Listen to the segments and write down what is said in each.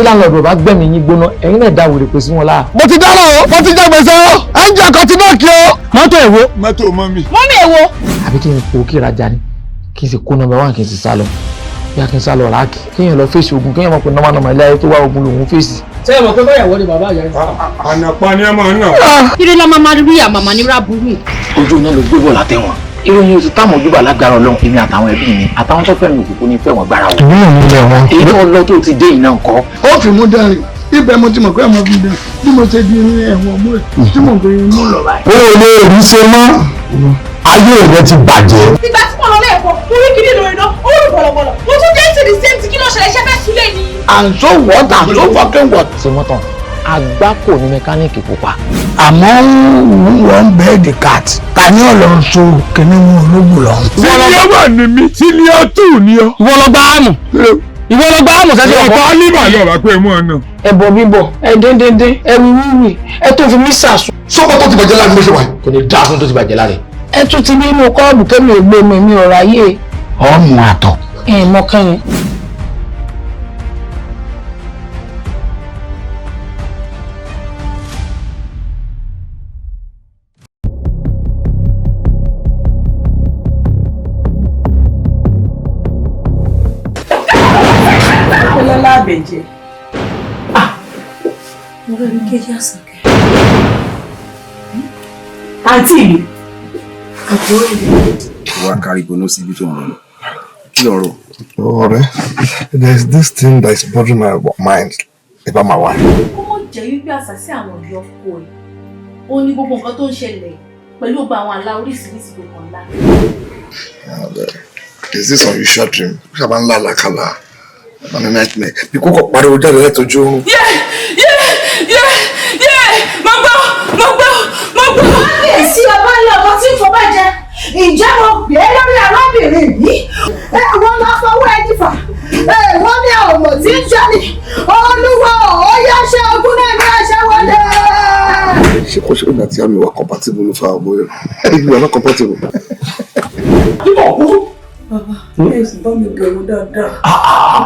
Tí landlord bá gbẹ̀mí yín gbóná, ẹ̀yin náà dá wèrè pé sí wọn láà. Mo ti dára o, mo ti jẹ gbèsè o, ẹ ń jẹ àkọtí náà kí o. Mọ́tò èwo? Mọ́tò mọ́mì. Mọ́mì èwo? Àbí kí n kó kí rajà ni, kí n sì kó number one, kí n sì sá lọ. Bí a kí n sá lọ ráàkì, kéèyàn lọ fèsì ogun, kéèyàn mọ̀ pé normal normal ilé ayé tó wá ogun lòun fèsì. Ṣé ẹ mọ̀ pé báyàwó ni bàbá ìyá yìí? Ànàpá ni ẹ máa ń nà. Ire la máa rí àmàmà nira burú. Ojú iná ló gbé bọ̀ látẹ̀wọ̀n. Ìròyìn oṣù táwọn ojúbà lágbára Ọlọ́run, èmi àtàwọn ẹbí mi àtàwọn tó fẹ́ràn òkùnkùn ní fẹ́wọ̀n gbára wọ̀. Ìwé ìlú ilẹ̀ wọn. Èyí tó lọ tó ti dé iná ńkọ́. Ó fi mú dẹ́rìn ibẹ̀, mo ti mọ̀ pé mo fi dẹ́rìn bí mo ṣe di ní ẹ̀wọ̀n mú ẹ̀ tí mo fi mú lọ báyìí. Ó lè rí ṣe mọ́, ayé rẹ ti bàjẹ́. Ìgbà tí mo lọ lẹ́ẹ̀kan, mo rí kíní lórí iná, ó rù bọ̀lọ̀bọ̀lọ̀. Mo tún dé sí the same thing. Kí ló ṣẹlẹ̀? Ṣẹ́ fẹ́ súlẹ̀ ni? And so what and so fucking what. Ṣé mọ́tàn àgbákò ní mẹkáníìkì pupa? Àmọ́ wọ́n bẹ́ẹ̀ di cat ta ní ọ̀lọ́ so kìnìún mú ológun lọ. Senior one ni mí, senior two ni ọ. Ìwọ lọ gbá àmù. Ìwọ lọ gbá àmù sẹ́sẹ̀ ọ̀pọ̀. Ọ̀pọ̀ nígbà yóò bá pé mú ọ náà. Ẹbọ bíbọ, ẹ díndíndín, ẹ wíwíwì, ẹ tó fi mí sàsùn. Sọ́kọ́ tó ti bàjẹ́ láti mo ṣe wà. Kò ní dáa fún tó ti bàjẹ́ lára ẹ̀. Ẹ tún ti nínú kọ́ọ̀bù kémi ò gbé mi, mi ò ráyè. Ọmọ àtọ̀. Ẹ mọ kẹ́yìn. Ọlọ́lá àbẹ̀jẹ́. Mo rẹ̀ ní kéjì àsàkẹ́. Àǹtí mi. Àbúrò mi. Wá kárí gbóná síbi tó ń rọ kí lọ́rọ̀. Ọ̀rẹ́, there is this thing that is bothering my mind about my wife. Kó mọ̀ jẹ́ wípé àṣàsí àwọn ìyá ọkọ ẹ̀. Ó ní gbogbo nǹkan tó ń ṣẹlẹ̀ pẹ̀lú gbogbo àwọn àlá oríṣiríṣi tó kàn lá. There's this unusual dream. Ó sábà ń lá àlàkàlà. I'm a nightmare. Bí kókò pariwo jáde látọjú oorun. Yé! Yé! Yé! Yé! Mo gbọ́! Mo gbọ́! Mo gbọ́! Kábíyèsí, ọba ńlá, ọba tí ń fọba jẹ, ǹjẹ́ mo pè é lórí arábìnrin yìí? Ẹ̀wọ̀n lọ fọwọ́ ẹni fà, ẹ̀wọ̀n ní ọmọ tí ń jẹ́ ni olúwa ó yá ṣe ogún náà ní ẹ̀ṣẹ̀ wọlé. Ṣé kò ṣe pé àti àmì wà compatible ló fa ọmọ yẹn? You are not compatible. Bàbá, ẹ sì bá mi bẹ̀ wọ́n dáadáa.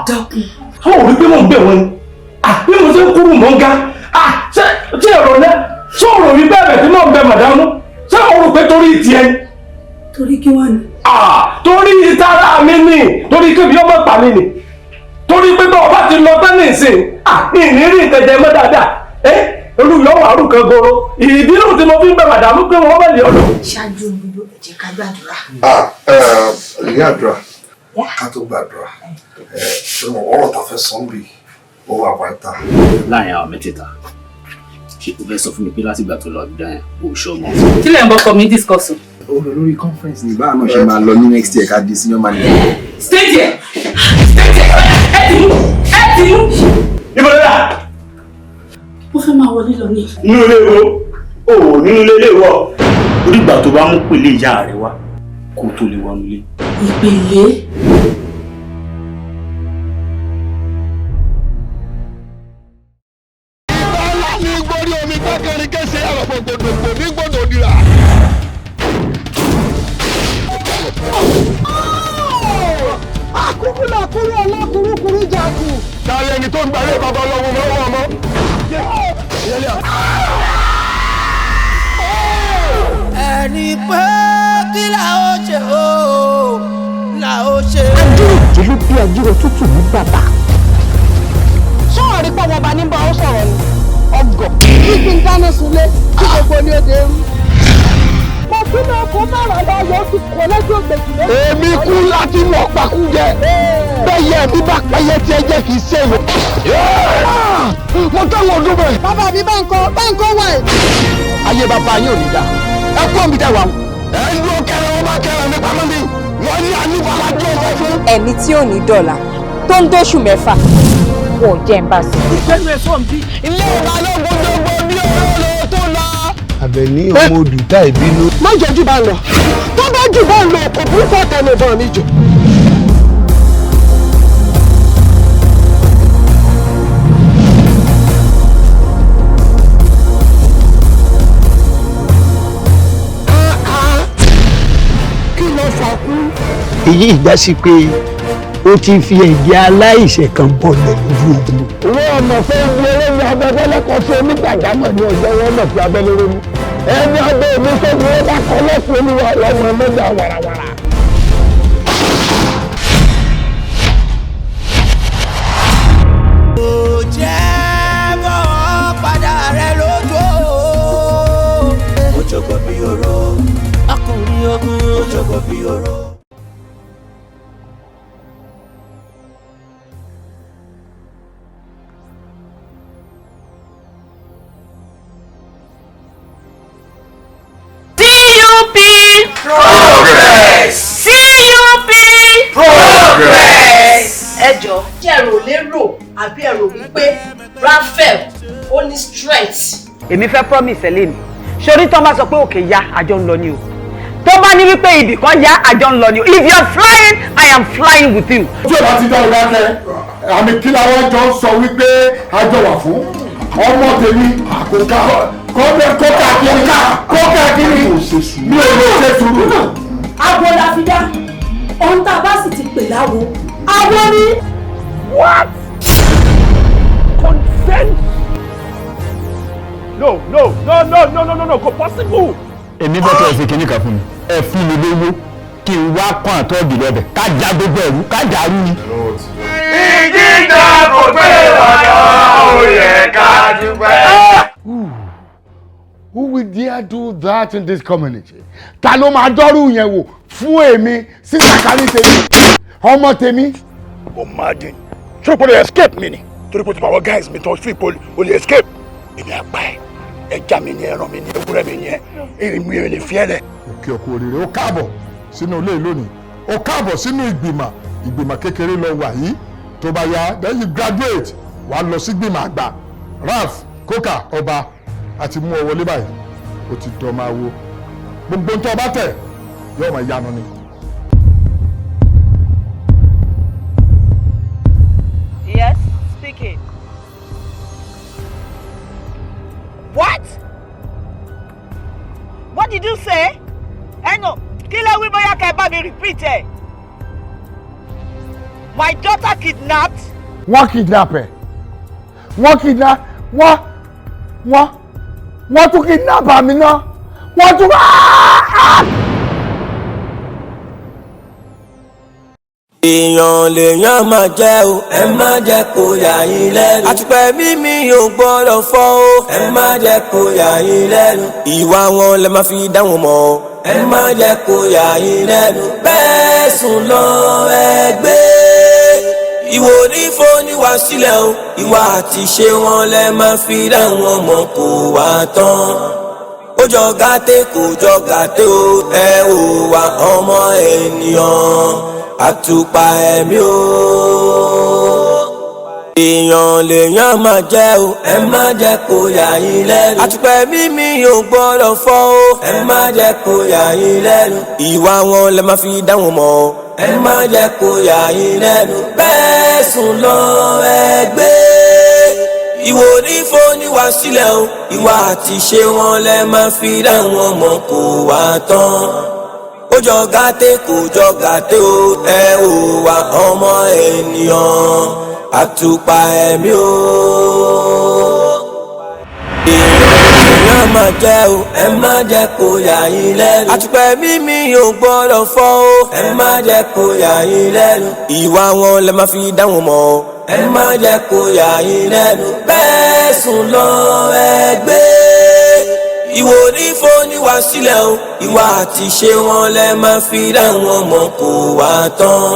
Dákun. Àwọn òbí pé mò ń bẹ̀ wọ́n ni bí mo ṣe ń kúrú mò ń ga. Ṣé ṣé ọ̀rọ̀ náà ṣé ọ̀rọ̀ mi bẹ́ẹ̀ bẹ̀ tí mò ń bẹ màdámú? Ṣé o rò pé torí tiẹ̀ ni? Torí kí wá ni? Torí ìtara mi ni, torí kébi ọmọ pa mi ni, torí pé bá ọba ti lọ tán ní ìsìn ìní rí ìtẹ̀jẹ̀ mọ́ dáadáa. Olùyọ̀ wà rú kan goro ìdí nù tí mo fi ń bẹ màdámú pé wọ́n bẹ̀ lé ọ̀dọ̀. Ṣáájú gbogbo, ẹ jẹ́ ká gbàdúrà. Ìyá àdúrà, ká tó gbàdúrà, ṣé mo ọ̀rọ̀ ta fẹ́ sọ́n bí ó wà wáìtà. Láàrin àwọn mẹ́tẹ̀ẹ̀ta, ṣé o fẹ́ sọ fún mi pé látìgbà tó lọ Àbújá yẹn kò ṣọ́ ọmọ? Kí lẹ̀ ń bọ́kọ mi discuss o? Ó lọ lórí conference ní báà náà ṣe máa lọ ní next year ká di senior manager. Stay there! Stay there! Ẹ ti mú! Ẹ ti mú! Ibo ló dà? Mo fẹ́ máa wọlé lọ ní. Nínú ilé wo? O ò nínú ilé ilé wọ. Ó dìgbà tó bá mú pèlè ìyá rẹ wá kó tó lè wọnú ilé. Ìpèlè. Ọlá ní gbórí omi gbẹ́kẹ̀rin kése àròpọ̀ gbòdògbò ní gbòdò dìrà. Àkúkú là kúrú ọlọ́kùrúkúrú jàkú. Táyé ẹni tó ń gbarí bàbá ọlọ́wọ́ lọ́wọ́ ọmọ. Ẹni pé kí la ó ṣe o la ó ṣe. Ajíròjì ló bí ajírò tútù ní bàbá. Sọ̀rọ̀ rí pọ̀ wọ́n bá ní bá ó sọ̀rọ̀ ni ọgọ̀. Kí n dáná sunlé kí gbogbo ní òde rú. Mo tún náà kó márùn lọ yóò ti kọ́ lẹ́jọ́ gbèjì lé. Èmi kú láti mọ̀ pakú jẹ. Bẹ́yẹ mi bá pẹ́yẹ tí ẹ jẹ́ kì í ṣe ìwọ. Mo táwọn ọdún bẹ̀. Bàbá mi bá ń kọ́ bá ń kọ́ wáyé. Ayé bàbá yín ò ní dá. Ẹ kú òmí tẹ wà. Ẹ ń dúró kẹrẹ wọn bá kẹrẹ mi pamọ́ mi. Wọ́n ní àníbàlájú ọ̀fẹ́ fún. Ẹ̀mí tí ò ní dọ̀là tó ń dóṣù 6 wọn ò jẹ́ ń bá sọ. Ìgbẹ́nu ẹ̀ sọ̀ ń bí. Ilé ìbálòpọ̀ gbogbo bí olóró tó lọ. Àbẹ̀ní ọmọ òdùtá ìbínú. Má jẹ́ jù bá ń lọ, tó bá jù bá ń lọ kò burúkú ọ̀tẹ̀ lè bọ̀ mí jù. Kí ló fà kú? Èyí ìgbà sí pé Ó ti fi ẹ̀jẹ̀ aláìṣẹ̀ kan bọlẹ̀ lójú ogun. Wọ́n ọmọ fẹ́ di olóyún abẹ́fẹ́lẹ́ kan sí onígbàjámọ̀ ní ọjọ́ wọn mọ̀ sí abẹ́ lórí mi. Ẹni abẹ́ mi sọ́gun ó bá kọ́ lọ́sùn olúwa ọlọ́mọ mẹ́ta wàràwàrà. Kò jẹ́ bọ́wọ́ padà rẹ lójú o. Ojogbo bí oró, ọkùnrin ogun, ojogbo bí oró. CUP. Progress. CUP. Progress. Ẹ jọ, ṣé ẹ rò lérò àbí ẹ rò wípé Raphael ó ní strength? Èmi fẹ́ promise ẹ lẹ́nu sórí tó bá sọ pé òkè ya, àjọ ń lọ ni o. Tó bá ní wípé ibì kan ya, àjọ ń lọ ni o. If you are flying, I am flying with you. Tí o bá ti dá ọ̀gá kẹ àmì kí làwọn jọ ń sọ wípé a jọ wà fún ọmọ tèmi àkókò kókà kiri kókà kiri mi ò lè ṣe sùúrù. Abo la fi dá ohun tá a bá sì ti pè láwo, awo ni. What? Consent? No, no, no, no, no, no, no, no, kò possible. Èmi fẹ́ kẹ́ ẹ fi kinní kan fún mi, ẹ fún mi lówó kí n wá kàn àtọ́ọ̀gì lọ́bẹ̀ ká já gbogbo ẹ̀rú ká dàrú ni. Ìjíjà kò gbé ọ̀nà, ó yẹ ká dúpẹ́. Who will dare do that in this community? Ta ló máa dọ́rù yẹn wò fún èmi sí sàkání tèmi, ọmọ tèmi? Ó máa dín ṣé o lè escape mi ni torí pé o ti pa àwọn guys mi tán sí ipò o lè escape èmi àgbà ẹ, ẹja mi ni, ẹran mi ni, ewúrẹ́ mi ni, ẹ èrè mi ò lè fi ẹ lẹ. Òkè ọkọ òrìrì, ó káàbọ̀ sínú ilé lónìí, ó káàbọ̀ sínú ìgbìmọ̀. Ìgbìmọ̀ kékeré lọ wà yìí, tó bá yá, then you graduate, wàá lọ sí gbìmọ̀ àgbà. Ralph Coker ọba àti mú ọ wọlé báyìí, ó ti dán máa wo gbogbo ń tọ́ ọba tẹ̀ yóò máa yanu ni. Yes, speaking. What? What did you say? Ẹ nà, kí lẹ wí? Bóyá ká ẹ bá mi repeat ẹ. My daughter kidnapped. Wọ́n kidnap ẹ̀, wọ́n kidnap, wọ́n tún kidnap àmì náà, wọ́n tún. Èèyàn lèèyàn máa jẹ́ o, ẹ má jẹ́ kó yà yín lẹ́nu. Àtùpẹ̀ mímí ò gbọ́dọ̀ fọ́ o, ẹ má jẹ́ kó yà yín lẹ́nu. Ìwà wọn lẹ máa fi dá wọn mọ̀ o, ẹ má jẹ́ kó yà yín lẹ́nu. Bẹ́ẹ̀ sùn lọ ẹgbẹ́ ìwò ní fóònù wá sílẹ̀ o, ìwà àti ṣe wọn lẹ máa fi dá wọn mọ̀ kó wá tán. Ó jọ gàtẹ́, kò jọ gàtẹ́ o, ẹ ò wá ọmọ ènìyàn àtùpà ẹ̀mí o. Èèyàn lèèyàn máa jẹ́ o, ẹ má jẹ́ kó yà yín lẹ́nu. Àtùpà mímí ò gbọ́dọ̀ fọ́ o, ẹ má jẹ́ kó yà yín lẹ́nu. Ìwà wọn lẹ máa fi dá wọn mọ̀ o, ẹ má jẹ́ kó yà yín lẹ́nu. Bẹ́ẹ̀ sùn lọ ẹgbẹ́ ìwò ní fóònù wá sílẹ̀ o, ìwà àti ṣe wọn lẹ máa fi dá wọn mọ̀ kó wá tán. Ó jọ gàtẹ́, kò jọ gàtẹ́ o, ẹ ò wá ọmọ ènìyàn àtùpà ẹ̀mí o. Èèyàn máa jẹ́ o, ẹ má jẹ́ kó yà yín lẹ́nu. Àtùpà mímí ò gbọ́dọ̀ fọ́ o, ẹ má jẹ́ kó yà yín lẹ́nu. Ìwà wọn lẹ máa fi dá wọn mọ̀ o, ẹ má jẹ́ kó yà yín lẹ́nu. Bẹ́ẹ̀ sùn lọ ẹgbẹ́ ìwò ní fóònù wá sílẹ̀ o, ìwà àti ṣe wọn lẹ máa fi dá wọn mọ̀ kó wá tán.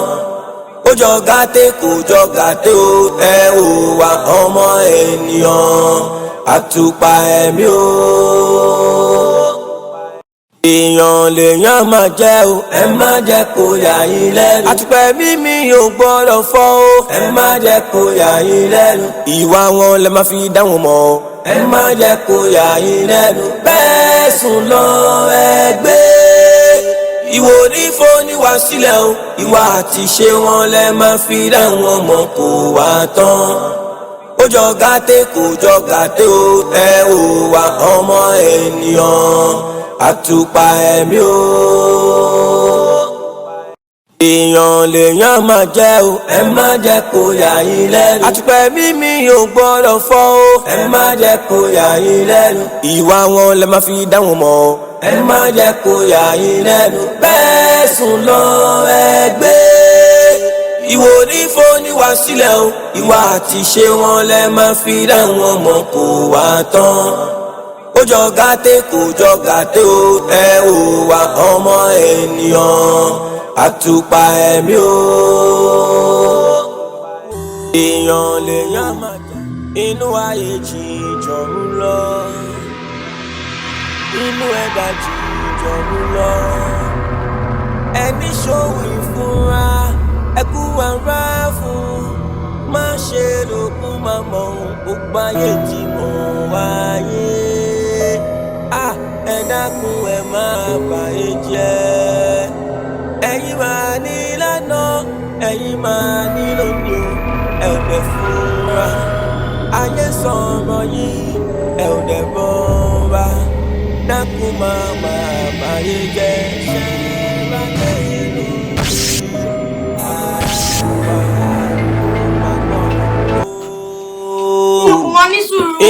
Ó jọ gàtẹ́, kò jọ gàtẹ́ o, ẹ ò wá ọmọ ènìyàn àtùpà ẹ̀mí o. Èèyàn lèèyàn máa jẹ́ o, ẹ má jẹ́ kó yà yín lẹ́nu. Àtùpà mímí ò gbọ́dọ̀ fọ́ o, ẹ má jẹ́ kó yà yín lẹ́nu. Ìwà wọn lẹ máa fi dá wọn mọ̀ o, ẹ má jẹ́ kó yà yín lẹ́nu. Bẹ́ẹ̀ sùn lọ ẹgbẹ́ ìwò ní fóònù wá sílẹ̀ o, ìwà àti ṣe wọn lẹ máa fi dá wọn mọ̀ kó wá tán. Ó jọ gàtẹ́, kò jọ gàtẹ́ o, ẹ ò wá ọmọ ènìyàn àtùpà ẹ̀mí o. Èèyàn lèèyàn máa jẹ́ o, ẹ má jẹ́ kó yà yín lẹ́nu. Àtùpẹ̀ mímí ò gbọ́dọ̀ fọ́ o, ẹ má jẹ́ kó yà yín lẹ́nu. Ìwà wọn lẹ máa fi dá wọn mọ̀ o, ẹ má jẹ́ kó yà yín lẹ́nu. Bẹ́ẹ̀ sùn lọ ẹgbẹ́ ìwò ní fóní wá sílẹ̀ o, ìwà àti ṣe wọn lẹ máa fi dá wọn mọ̀ kó wá tán. Ó jọ gàtẹ́ kò jọ gàtẹ́ o, ẹ ò wá ọmọ ènìyàn àtùpà ẹ̀mí o. Èèyàn lèèyàn máa jẹ inú ayé jìjọ̀rún lọ, inú ẹ̀dá jìjọ̀rún lọ. Ẹni ṣòwò ìfúnra ẹkú ara fún, má ṣe lókun má mọ̀ gbogbo ayé tí mo wáyé. Ẹ dákun ẹ má bàyé jẹ́. Ẹ̀yin máa ní lánàá, ẹ̀yin máa ní lónìí o, ẹ ò dẹ̀ fura. Ayé sọ̀rọ̀ yìí, ẹ ò dẹ̀ rọra. Dákun máa máa báyé jẹ́ ṣẹ́ bá dé ìlú.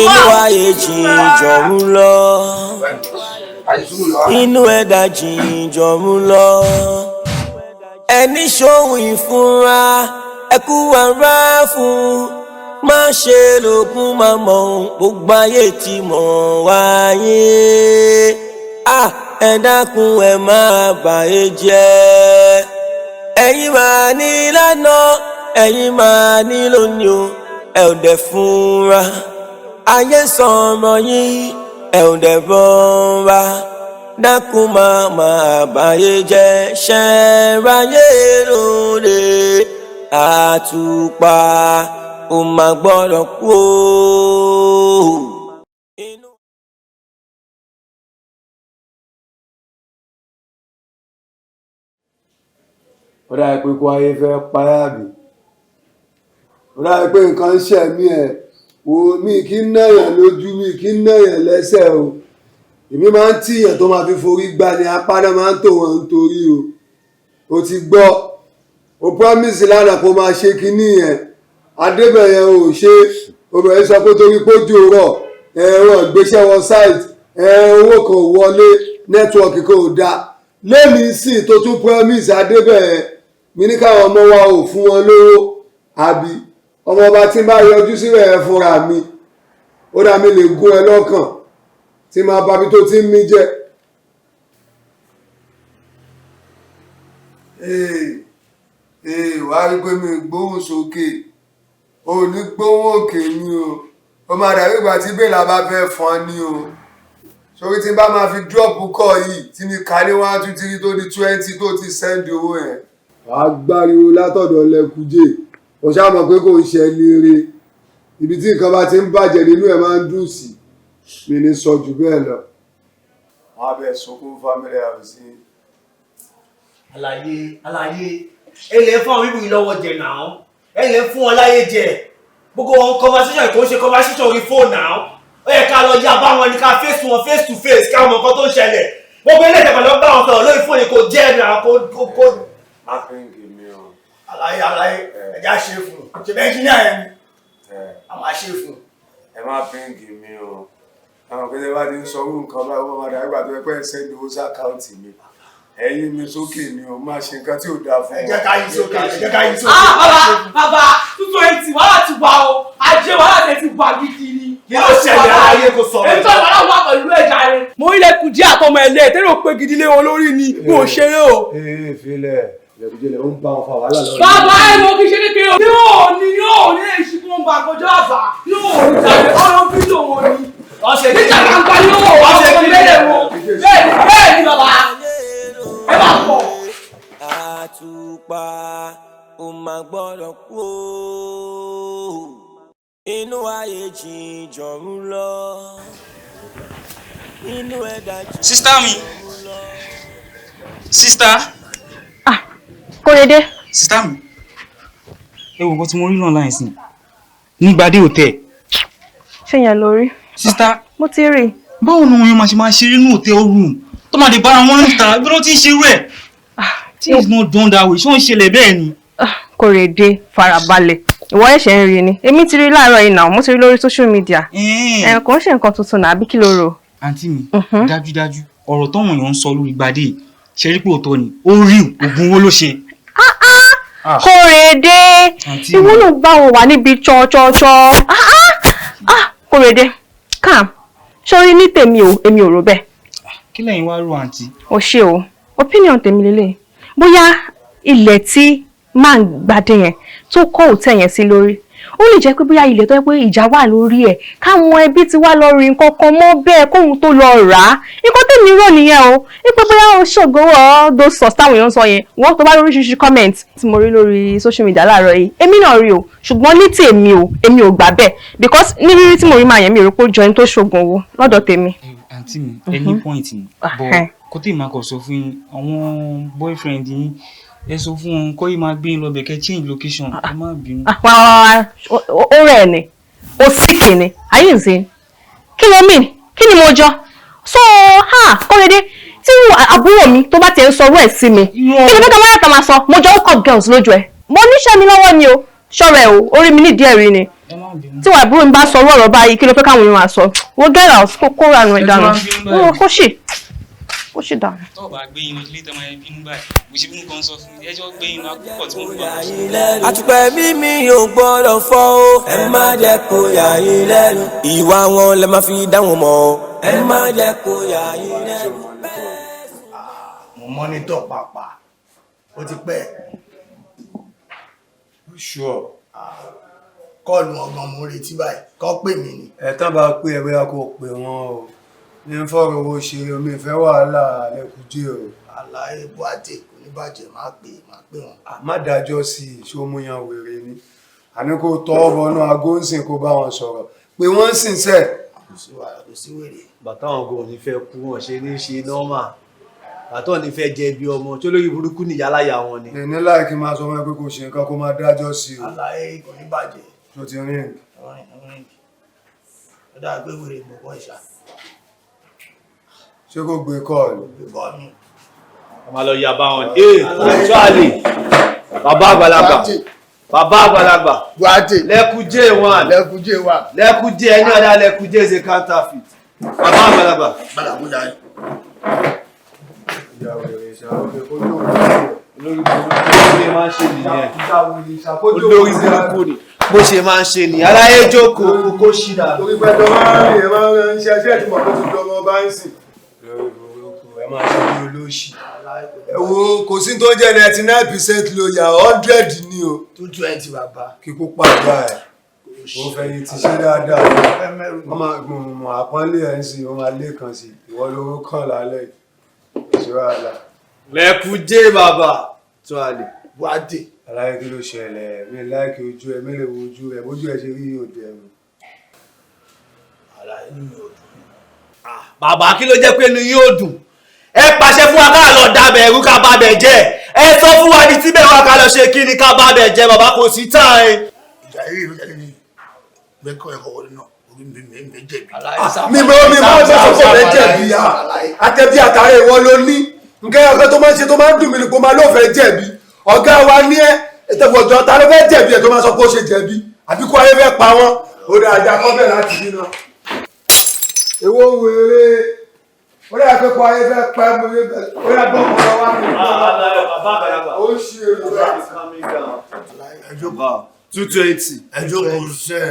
Inú ayé jìnjọ̀rún lọ, inú ẹ̀dá jìnjọ̀rún lọ. Ẹni ṣòwò ìfúnra ẹkú ara fún, má ṣe lókun má mọ̀ gbogbo ayé tí mọ̀ wáyé. Ẹ dákun ẹ má bàyé jẹ́. Ẹ̀yin máa ní lánàá, ẹ̀yin máa ní lónìí o, ẹ ò dẹ̀ fúnra. Ayé sọ̀rọ̀ yín, ẹ ò dẹ̀ rọra. Dákun máa máa báyé jẹ́ ṣẹ́ráyé lóde. Àtùpà ò máa gbọ́dọ̀ kú o. Ó dáa pé kó ayé fẹ́ páyà mi, ó dáa pé nǹkan ń ṣẹ̀ mí ẹ̀ wò mí kí ń náyàn lójú, mi kí ń náyàn lẹ́sẹ̀ o. Èmi máa ń tíyàn tó máa fi forí gbá ni, apá náà máa ń tò wọ́n nítorí o. O ti gbọ́, o promise lánàá kó máa ṣe kinní yẹn, Adébẹ̀yẹn ò ṣe, obìnrin sọ pé torí pójú rọ̀ ẹ̀rọ ìgbésẹ̀ wọn site, owó kan ò wọlé, nẹ́tíwọ̀kì kan ò dáa. Lẹ́mìí sì tó tún promise Adébẹ̀yẹn, mi ní káwọn ọmọ wa ò fún wọn lówó, àbí ọmọ ọba tí ń bá yọjú síbẹ̀ ẹ fúnra mi, ó dá mi lè gún ẹ lọ́kàn tí máa bàbí tó ti ń mí jẹ. Ee, wàá rí pé mi gbóhùn sókè, ò ní gbóhùn òkè mi o, ó máa dàbí ìgbà tí bèèlà bá fẹ́ fọn ni o. Sórí tí n bá máa fi dírọ́pù kọ̀ yìí tí mi kà ní 1 2 3 tó di 20 tó ti sẹ́ndì owó yẹn. Wàá gbáriwo látọ̀dọ̀ Lẹ́kújẹ́, o ṣáà mọ̀ pé kò ń ṣe ẹni eré, ibi tí nǹkan bá ti ń bàjẹ́ nínú ẹ̀ máa ń dùn sí, mi ní sọ jù bẹ́ẹ̀ lọ. Wọ́n á bẹ̀ sunkún family house. Àlàyé àlàyé ẹ lè fún àwọn bíbí lọ́wọ́ jẹ náà, ẹ lè fún wọn láyé jẹ, gbogbo wọn conversation kò ń ṣe conversation orí fóònù náà, ó yẹ ká lọ yá bá wọn ní ká face wọn face to face ká mọ nǹkan tó ń ṣẹlẹ̀. Gbogbo ilé ìjọba lọ bá wọn sọ̀rọ̀ lórí fóònù kò jẹ́ náà kò kò. Má pínkì mi o. Àlàyé àlàyé ẹ̀já ṣe fún un, ṣe bẹ́ẹ̀ engineer yẹn ni a máa ṣe fún un. Ẹ má pínkì mi o, àwọn pété bá ti ń sọ orú nǹkan báyìí wọ́n máa dàgbà tó ẹ pẹ́ ń sẹ́ndì owó sàkáǹtì mi. Ẹ̀yin mi sókè ni o, máa ṣe nǹkan tí ò dáa fún ọ. Ẹ jẹ́ ká yí sókè, ẹ jẹ́ ká yí sókè. Bàbá bàbá 220 wàhálà ti wà o, ajé wàhálà tẹ ti wà gidi ni. Kí ló ṣẹlẹ̀ ayé kò sọ̀rọ̀? Èmi tó wàhálà wà pẹ̀lú ẹ̀já rẹ̀. Mo rí Lẹ́kújẹ́ àtọmọ ẹ̀lẹ́ tẹ́lẹ̀ ò pé gidi lé wọn lórí ni, mo ò ṣeré o. Ee filẹ̀, Lẹ́kújẹ́ lẹ̀ ó ń bá wọn fa wàhálà lọ́rùn. Bàbá ẹ̀ mo kì í ṣe kékeré o. Yóò ní yóò ní èsì kó ń bà kọjá àbá, yóò ní tàbí ọ̀rọ̀ fídíò wọn ni. Níta gbangba yóò wá ọmọ ilé wọn. Bẹ́ẹ̀ ni bẹ́ẹ̀ ni bàbá. Ẹ máa pọ̀. Àtùpà ò máa gbọ́dọ̀ kú o, inú ayé jìnjọ̀rún lọ, inú ẹ̀dá jìnjọ̀rún lọ. Sista mi, sista. Kóredé. Sista mi, ẹ wo nǹkan tí mo rí online sí ní Gbadé hotel. Ṣé yẹn lórí? Sista. Mo ti rí. Báwo ni wọn yóò máa ṣe máa ṣeré ní hotel room tó máa lè bára wọn níta bí wọ́n ti ń ṣerú ẹ̀? Things not done that way. Ṣé ó ń ṣẹlẹ̀ bẹ́ẹ̀ ni? Kòrèdé, farabalẹ̀. Ìwọ ẹ̀ṣẹ̀ ń rí ni. Èmi ti rí láàárọ̀ yìí náà, mo ti rí lórí social media. Ẹ̀ kò ń ṣe nǹkan tuntun náà, àbí kí ló rò? Àǹtí mi, dájúdájú ọ̀rọ̀ táwọn èèyàn ń sọ lórí Gbadé yìí, ṣe rí pé òótọ́ ni, ó rí oògùn owó ló ṣe. Kòrèdé, Àǹtí mi. ìwọ ló bá wọn wà níbi chọ́chọ́chọ́. Kòrèdé, calm. Sórí ní tèmi o, èmi ò rò bẹ́ẹ̀. Kí lẹ̀yin wá rò, àǹtí? O ṣe o, opinion tèmi lélẹ̀. Bóyá ilẹ̀ tí máa ń Gbadé yẹn tó kọ́ hotel yẹn sí lórí, ó lè jẹ́ pé bóyá ilẹ̀ tó yẹ pé ìjà wà lórí ẹ̀, káwọn ẹbí ti wá lọ rí nǹkan kan mọ́ bẹ́ẹ̀ kóhun tó lọ rà á. Nǹkan tèmi rò nìyẹn o, wípé bóyá ó ṣògo all those source táwọn èèyàn ń sọ yẹn. Wọ́n tó bá lórí oríṣiríṣi comment tí mo rí lórí social media láàárọ̀ yìí, èmi náà rí o, ṣùgbọ́n ní tèmi o, èmi ò gbà bẹ́ẹ̀, because ní rírí tí mo rí máa yẹn, mi ò rò pé ó jọ ẹni tó ṣògùn owó lọ́dọ̀ tèmi. Àǹtí mi, ẹ ní point ni, but kó tèmi máa kọ̀ sọ fún yín, àwọn boyfriend yín, ẹ sọ fún wọn kọ́ yìí máa gbé yín lọ bẹ̀, kẹ́ change location. Ẹ má bínú. Wá wá wá, ó rẹ̀ ni, ó sick ni. Are you insane? Kí ló mean? Kí ni mo jọ? So ha, Kóredé, tí àbúrò mi tó bá tiẹ̀ ń sọ ọ̀rọ̀ ẹ̀ sí mi, kí ni fẹ́ ká máa yàtọ̀ máa sọ? Mo jọ hook up girls lójú ẹ̀? Mo níṣẹ́ mi lọ́wọ́ ni o. Ṣọ́ra ẹ̀ o, orí mi nídìí ẹ̀rí ni. Tí wàá àbúrò mi bá sọ ọ̀rọ̀ báyìí, kí ló fẹ́ káwọn èèyàn máa sọ? Wo, get out, kó ranù ẹ̀ dànù, kó ṣì dànù. Tó bá gbé yín lọ ilé tẹ́ máa bínú báyìí, mo ṣe bínú kan sọ fún mi, ẹjọ́ gbé yín lọ akókò tí mo ń bọ̀. Àtùpẹ̀ mímí ò gbọ́dọ̀ fọ́ o, ẹ má jẹ́ kó yà yín lẹ́nu. Ìwà wọn lẹ máa fi dá wọn mọ̀ o, ẹ má jẹ́ kó yà yín lẹ́nu. Mo monitor pàpà, ó ti pẹ́. Sure. Call ọgbọ̀n mo ń retí báyìí, kọ́ pè mí ni. Ẹ tán bá pé ẹ, bóyá kó pè wọ́n o. Ní ń fọ̀rọ̀ owó ṣe omi ìfẹ́ wàhálà lẹ́kùjẹ́ o. Àlàyé buhati kò ní bàjẹ́, máa pè wọ́n. Má dájọ́ sí i, ṣó mú yan wèrè ni? Àní kó tọ́ bọnú aago ń sìn, kó bá wọn sọ̀rọ̀ pé wọ́n ń sìn sẹ́ẹ̀. Kò sí wàhálà, kò sí wèrè. Bàtà àwọn gan ò ní fẹ́ kú, wọn ṣe ní ṣe normal. Bàtà ò ní fẹ́ jẹ bí ọmọ tí olórí burúkú nìyá láyà wọn ni. Ní láì kí n máa sọ wọn pé kò ṣe nǹkan, kó máa dájọ́ sí o. Àlàyé kò ní bàjẹ́. Tó ti rìn. Rìn rìn, ó dáa pé wèrè mọ̀ bọ́ ìṣá. Ṣé kò gbé call? Gbé call mi. A máa lọ yà bá wọn. Ee, tuale, bàbá àgbàlagbà, bàbá àgbàlagbà. Buhati. Lẹ́kújẹ́ one. Lẹ́kújẹ́ one. Lẹ́kújẹ́, ẹni ọ̀dà lẹ́kújẹ́ is a counterfeit. Bàbá àgbàlagbà. Gbàdàgbọ́jà yìí. Ìyàwó rẹ̀ ṣàwọn kó tó Olórí burúkú ló máa ń ṣe nìyẹn. Olórí burúkú ni bó ṣe máa ń ṣe nìyẹn. Aláyé jókòó kó ṣì dà. Torí pé tó máa ń rìn, ẹ máa ń rìn iṣẹ́ iṣẹ́ tí mo kó ti dọmọ bá ń sìn. Lórí burúkú, ẹ máa ṣe bí olóṣì. Ẹ wo, kò sí tó jẹ́ 99% lóyà, 100 ni o. 220, bàbá. Kíkó pàdé ẹ̀ ó fẹ̀yìn ti ṣe dáadáa, wọ́n máa gbọ̀n àpọ́nlé ẹ̀ ń sìn, wọ́n máa lé kan sí ìwọ lówó kàn lálẹ́ ìṣòro àlà. Lẹ́kújẹ́ bàbá tuale. Buhati. Aláyé, kí ló ṣẹlẹ̀? Mi láìkí ojú ẹ, mi lè wo ojú ẹ, bójú ẹ ṣe rí òde ẹ̀rù. Àlàyé nínú mi ò dùn. Bàbá, kí ló jẹ́ pé inú yóò dùn? Ẹ pàṣẹ fún wa ká lọ dábẹ̀ ẹrú, ká bá bẹ̀ jẹ́. Ẹ sọ fún wa ní tíbẹ̀ wa ká lọ ṣe kí ni, ká bá bẹ̀ jẹ́. Bàbá, kò sí time. Ìjà yìí ló jáde ní bẹ́ẹ̀ kọ́ ẹ̀kọ́ wọlé náà, orí mi jẹ̀bi. Mi máa ń sọ fún ọ̀rẹ́ jẹ̀bi ya àtẹ̀bí àtàrà ìwọ ló ní nǹkan ọ̀gá tó máa ń ṣe tó máa ń dùn mí ni kó máa ló fẹ́ jẹ̀bi. Ọ̀gá wa ní ẹ ìtẹ̀fọ̀jọ́, ta ló fẹ́ jẹ̀bi ẹ̀ tó máa sọ pé ó ṣe jẹ̀bi, àbí kó ayé fẹ́ pa wọ́n? Ó dà, ajá kọ́bẹ̀ láti dínà. Èwo wèrè? Ó dà pé kó ayé fẹ́ pa ẹ́, mo yé bẹ̀. Ó yà gbọ́ ọmọ wa mi. Ó ṣe èrò rẹ̀. 220. Ẹjọ́ kò sẹ́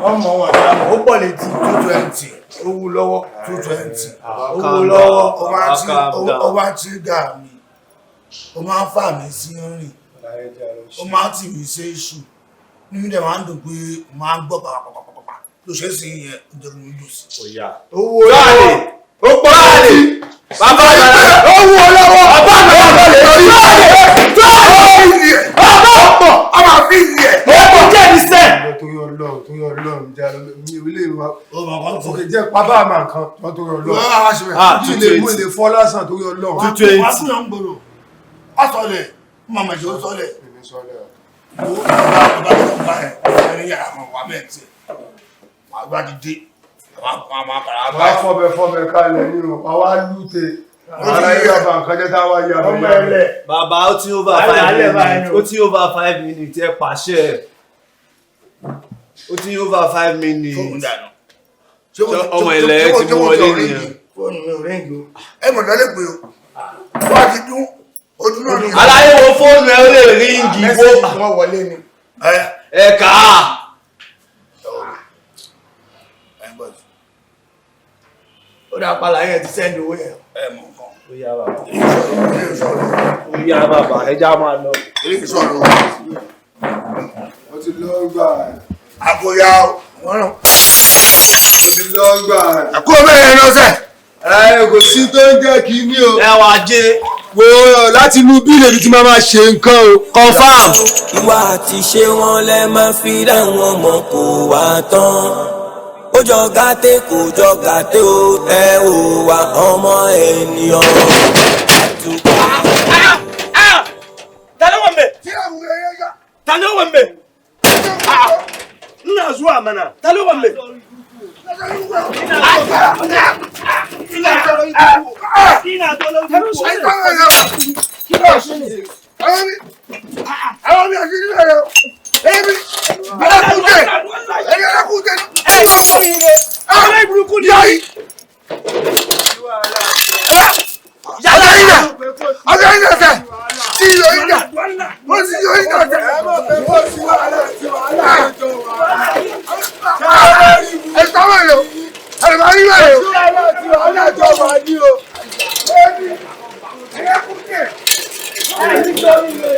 ọmọ wọn àdámọ̀, ó pọ̀ létí. 220, ó wú lọ́wọ́, 220, ó wú lọ́wọ́. Ó wá tírígà mi, ó máa ń fà mí sí rìn, ó máa ń tì mí sí èṣù nínú dẹ̀, máa ń dùn pé máa ń gbọ́ pàpàpàpàpà ló ṣe é sí yẹn, ó jẹ́ kí n dùn sí. Owó lọ́wọ́, ó pọ̀ létí. Bàbá àgbàlagbà. Ó wú ọ lọ́wọ́. Bàbá àgbàlagbà lè rí. Bàbá ọ̀pọ̀ a máa fi ìyẹ̀. Ó jẹ́ ní sẹ́. Torí Ọlọ́run, torí Ọlọ́run, jẹ́ ilé ìwà òkè jẹ́ pábà máa nǹkan tó, torí Ọlọ́run kí lè mú ilé fọ́ lásán, torí Ọlọ́run. 220. Wàá fún yàn ń gbòòrò wá sọlẹ̀, màmá ìṣòro sọlẹ̀. Wo, bàbá bàbá tó ń bá ẹ ẹni yàrá kan wà bẹ́ẹ̀ tiẹ̀ wà bá ti dé àwọn àkàrà bá Wàá fọbẹ̀ fọbẹ̀ kalẹ̀ ní o, wàá wá lúte. Aláyé bàbá nǹkan jẹ́ táwa yà Ọmọ ẹlẹ̀. Bàbá ó ti over 5 minutes, ó ti over 5 minutes, ẹ pàṣẹ. Ó ti over 5 minutes. Fóònù dànù. Ọmọ ilẹ̀ ẹ ti mú wọlé nìyẹn. Fóònù mi ò ring o. Ẹ mọ̀ lọ́lẹ́ pé o. Wọ́n á ti dún ojú náà ni. Aláyé, wo fóònù ẹ, ó lè ring wo. Message wọn wọlé ni. Ẹ kà á. Ó dà pàlà yẹn ti send owó yẹn. Ẹ mọ̀ nǹkan. Ó yá bàbá. Ó yá bàbá, ẹ já máa lọ. Ó ti lọ gbà ẹ̀. Àgòyà wọ́n rán. Ó ti lọ gbà ẹ̀. Àkó bẹ́ẹ̀ lọ́sẹ̀. Ẹ kò sí tó ń jẹ́ kí ní o. Ẹ wà jẹ́. Wo láti inú bí lèmi ti máa máa ṣe nǹkan o. Confam. Ìwà àti ṣe wọn lẹ máa fi dá wọn mọ̀, kó wá tán. Ó jọ gàtẹ́, kò jọ gàtẹ́ o, ẹ ò wá ọmọ ènìyàn. Ta ló wà ń bẹ̀? Ta ló wà ń bẹ̀? Ina zuwa mana. Ta ló wà ń bẹ̀? Ina tó ló ń bọ̀. Kí ló ṣe ní? Àwọn mi àti ìdílé rẹ̀ èmi alákùnjẹ èmi alákùnjẹ Ẹ ṣe oríire. Àwọn ìburúkú ni. Yáyí. Yàrá ìyá ọjọ́ ìyá sẹ̀ tí yóò ìyá wọ́n ti yóò ìyá sẹ̀. Ẹ sábà lò ẹ bá rí báyìí o. Èmi alákùnjẹ. Ẹ ṣe oríire.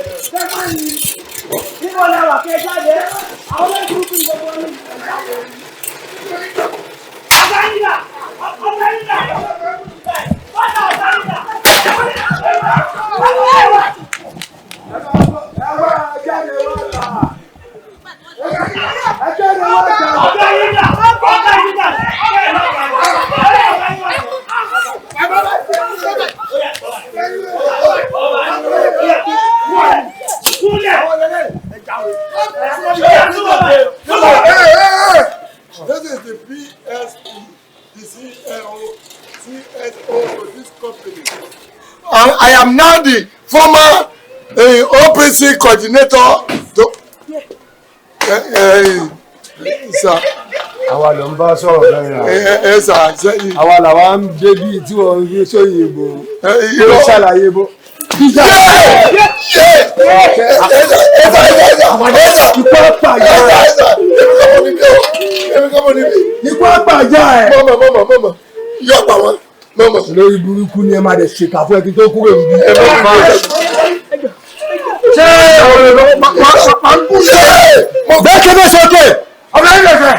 Níbo la wà kẹ́ jáde? Àwọn ìburúkú ni gbogbo ní. Ọ̀gá yìí là! Ọ̀gá yìí là! Ọ̀gá yìí là! Ọ̀gá yìí là! Ọ̀gá yìí là! This is the PSP, the CLO, CSO for this company. I am now the former OPC coordinator. To, sir. Àwa ló ń bá sọ̀rọ̀ lẹ́yìn rẹ̀. Ẹ sà sẹ́yìn. Àwa làwa ń débi tí wọ́n ń fi sóyìnbó. Irọ́. Ó ṣàlàyé bó. Ikú àpàjà ẹ̀. Ikú àpàjà ẹ̀. Mọ̀mọ̀ mọ̀mọ̀ mọ̀mọ̀ yọ pa wọn mọ̀mọ̀. Lórí burúkú ni ẹ máa dẹ̀ ṣèkà fún ẹ kí n tó kúrò níbí. Ṣé máa ń kú ṣe? Bẹ́ẹ̀ kí ló sókè. Ọmọ ẹgbẹ́ fẹ́.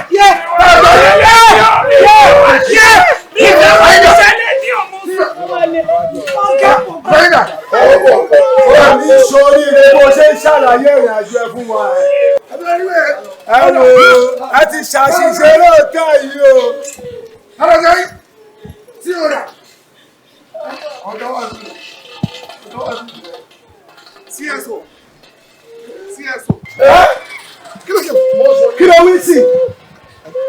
Ó ní sórí rẹ bó ṣe ń ṣàlàyé ìrìn àjò ẹ fún wa ẹ. Ẹ wo, ẹ ti ṣàṣìṣe lóòótọ́ yìí o. Ọlọ́sẹ̀ tí o rà. Ọ̀dọ́ wa sí. Ọ̀dọ́ wa sí. CSO. CSO. Kí ló ṣe? Kí ló wí sí?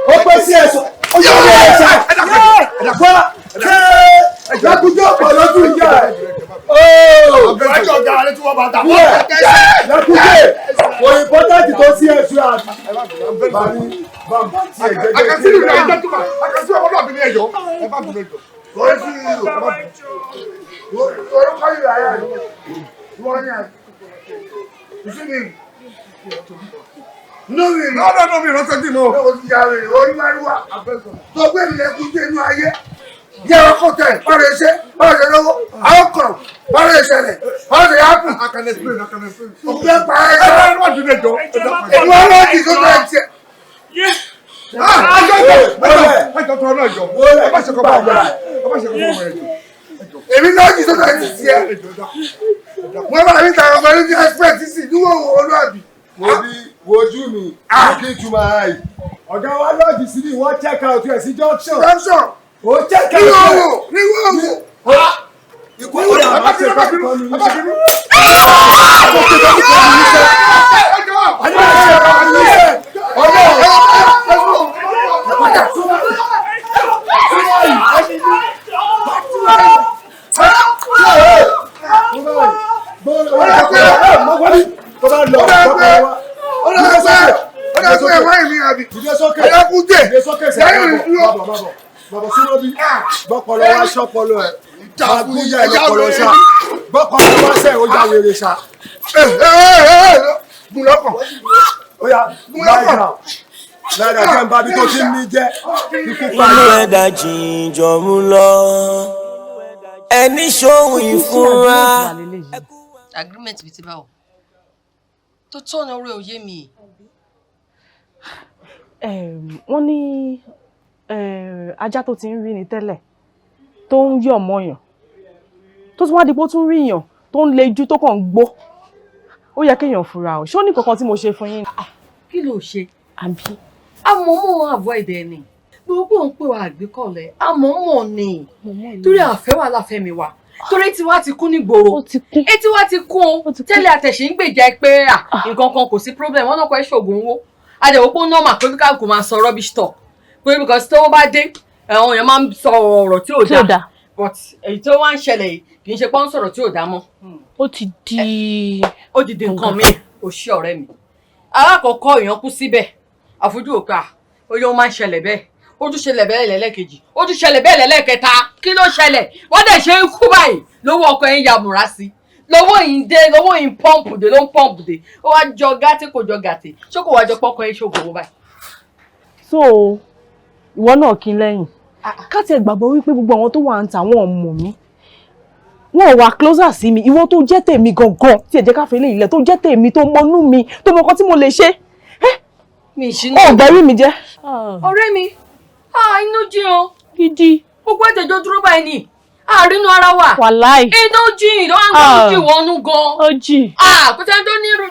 Ó pẹ́ sí ẹ̀sọ́. Ó yẹ kí ẹ ṣe. Wá ṣé Lákúnjẹ́ ọ̀pọ̀ lójú ìyá ẹ̀. Ọjọ́ ọ̀gá rẹ̀ tí wọ́n bá ta. Lákúnjẹ́ kò important tó sí ẹ̀sọ́ àbí. Bàbí bàbá tiẹ̀ jẹ́jẹ́. Àkàsí ìlú ẹjọ́ tó bá. Àkàsí ọmọdé àbí ní ẹjọ́. Ẹ bá bínú ẹjọ́. Kò sí ìlú. Orúkọ ìlú ayé rẹ̀. Wọ́n ní àná. Ìsinmi. No, mi no, no, no, mi rántí tí mo. O ti ya rẹ̀ orí wáríwá. Tó gbé mi lẹ́kùn dé inú ayé. Yẹ ọkọ̀ tẹ̀, báwo ṣe ṣe, báwo ṣe lówó, àwọn kọ̀rọ̀, báwo ṣe ṣẹlẹ̀, báwo ṣe yáàpù. I can explain, I can explain. Òkú ẹ̀ pa ẹ̀. Ẹ bá dúró ẹjọ́. Ìlú ọlọ́ọ̀dì tó tẹ̀ tiẹ̀. Ẹjọ́ tó náà jọ. Ẹ bá ṣe kọ́ bá ọmọ rẹ̀. Ẹ bá ṣe kọ́ bá ọmọ rẹ̀ jọ. Èmi náà jì tó tẹ̀ ti tiẹ̀. Mo bá mi tàwọn ọmọ ní expect sí ìdúró olúwàbí. Wo bí wojú mi, look into my eye. Ọ̀gá wa lọ́ọ̀dì sí ni wọ́n check out ẹ̀ sí junction. Junction. Ó check out. Ní owó, ní owó. Ikú ọ̀dà àbá ṣe kọ́ ní iṣẹ́. bá lọ Ó dà pé gbọ́pọlọ wá. ó dà pé ó dà pé ẹ̀wọ̀n ìmí àbí. Dìde sókè. Ẹ̀yà kú dé. Dìde sókè sẹ́yìn. Lẹ́yìn ìdúró. Bàbọ̀ bàbọ̀ bàbọ̀ súnmọ́ bí. Gbọ́pọlọ wá sọ́pọlọ ẹ̀. Àgúnyà Ẹja lọ́pọlọ wèrè. ṣá. Gbọ́pọlọ wá sẹ́ ó já wèrè ṣá. Gùn lọ́kàn. Ó yá Gùn lọ́kàn. láìda jẹ́ ń bá bí tó ti ń ní jẹ́. Ikú pa Inú ẹ̀dá jìnjọ mú lọ ẹni ṣòwò ìfúnra. Agreement bíi ti báwo tó tọ́nà orí òye mi. Wọ́n ní ajá tó ti ń rí ni tẹ́lẹ̀ tó ń yọ̀ mọ́yàn tó tún wá di pé ó tún rí yàn tó ń lejú tó kàn ń gbó, ó yẹ kéèyàn fura o. Ṣé ó ní kankan tí mo ṣe fún yín? Kí ló ṣe? Àbí? Àmọ́mọ́ avoid ẹ ni gbogbo òun pé wàá àgbékọ̀lẹ̀ àmọ́mọ́ ni torí àfẹ́ wà láfẹ́ mi wà, torí tiwa ti kún nígboro, etí wa ti kún o. Tẹ́lẹ̀ àtẹ̀sí ń gbèjà pé à nǹkan kan kò sí problem, wọn náà kọ́ ẹ́ ṣoògùn owó àdẹ̀wò pé ó normal pé kíkà kò máa sọ rubbish talk pé because tó bá dé àwọn èèyàn máa ń sọ ọ̀rọ̀ tí ò Tí ò dáa, dáa. but èyí tó wá ń ṣẹlẹ̀ yìí kì í ṣe pé ó ń sọ̀rọ̀ tí ò dáa mọ́. Ó ti di Ó di di nǹkan míì. Ò ṣe ọ̀rẹ́ mi, alákọ̀ọ́kọ́ èèyàn kú síbẹ̀ àfojú òkà ó yẹ ó máa ń ṣẹlẹ̀ bẹ́ẹ̀, ó tún ṣẹlẹ̀ bẹ́ẹ̀ lẹ́lẹ́kejì, ó tún ṣẹlẹ̀ bẹ́ẹ̀ lẹ́lẹ́kẹta. Kí ló ṣẹlẹ̀? Wọ́n dẹ̀ ṣe ń kú báyìí lówó ọkọ ẹ̀ ń ya múra sí lówó yìí ń dé, lówó yìí ń pọ́ǹpù dé, ló ń pọ́ǹpù dé, ó wá jọ gàtí kò jọ gàtí, ṣé kò wá jọ pọ́kọ ẹ̀ ṣògùn owó báyìí? So ìwọ náà kí n lẹ́yìn ká tiẹ̀ gbàgbọ́ wípé gbogbo àwọn tó wà ń ta wọn ò mọ̀ mí, wọn ò wà closer sí mi. Ìwọ tó jẹ́ tèmi gangan tí ẹ jẹ́ ká fi lé ilẹ̀ tó jẹ́ tèmi, tó mọnú mi, tó mọ nǹkan tí mo lè ṣe. Mi ìṣínà. Ó gbẹ́rí mi jẹ́. Ọ̀rẹ́ mi, ah, inú jìn o. Gidi. Gbogbo ẹ̀jẹ̀jọ́ dúró báyìí ni àrínú ara wa. Wàláì. Inú jìn ló wá ń gbọ́ jìn wọnú gan. Ó jìn. Ah, kò sẹ́ni tó ní irú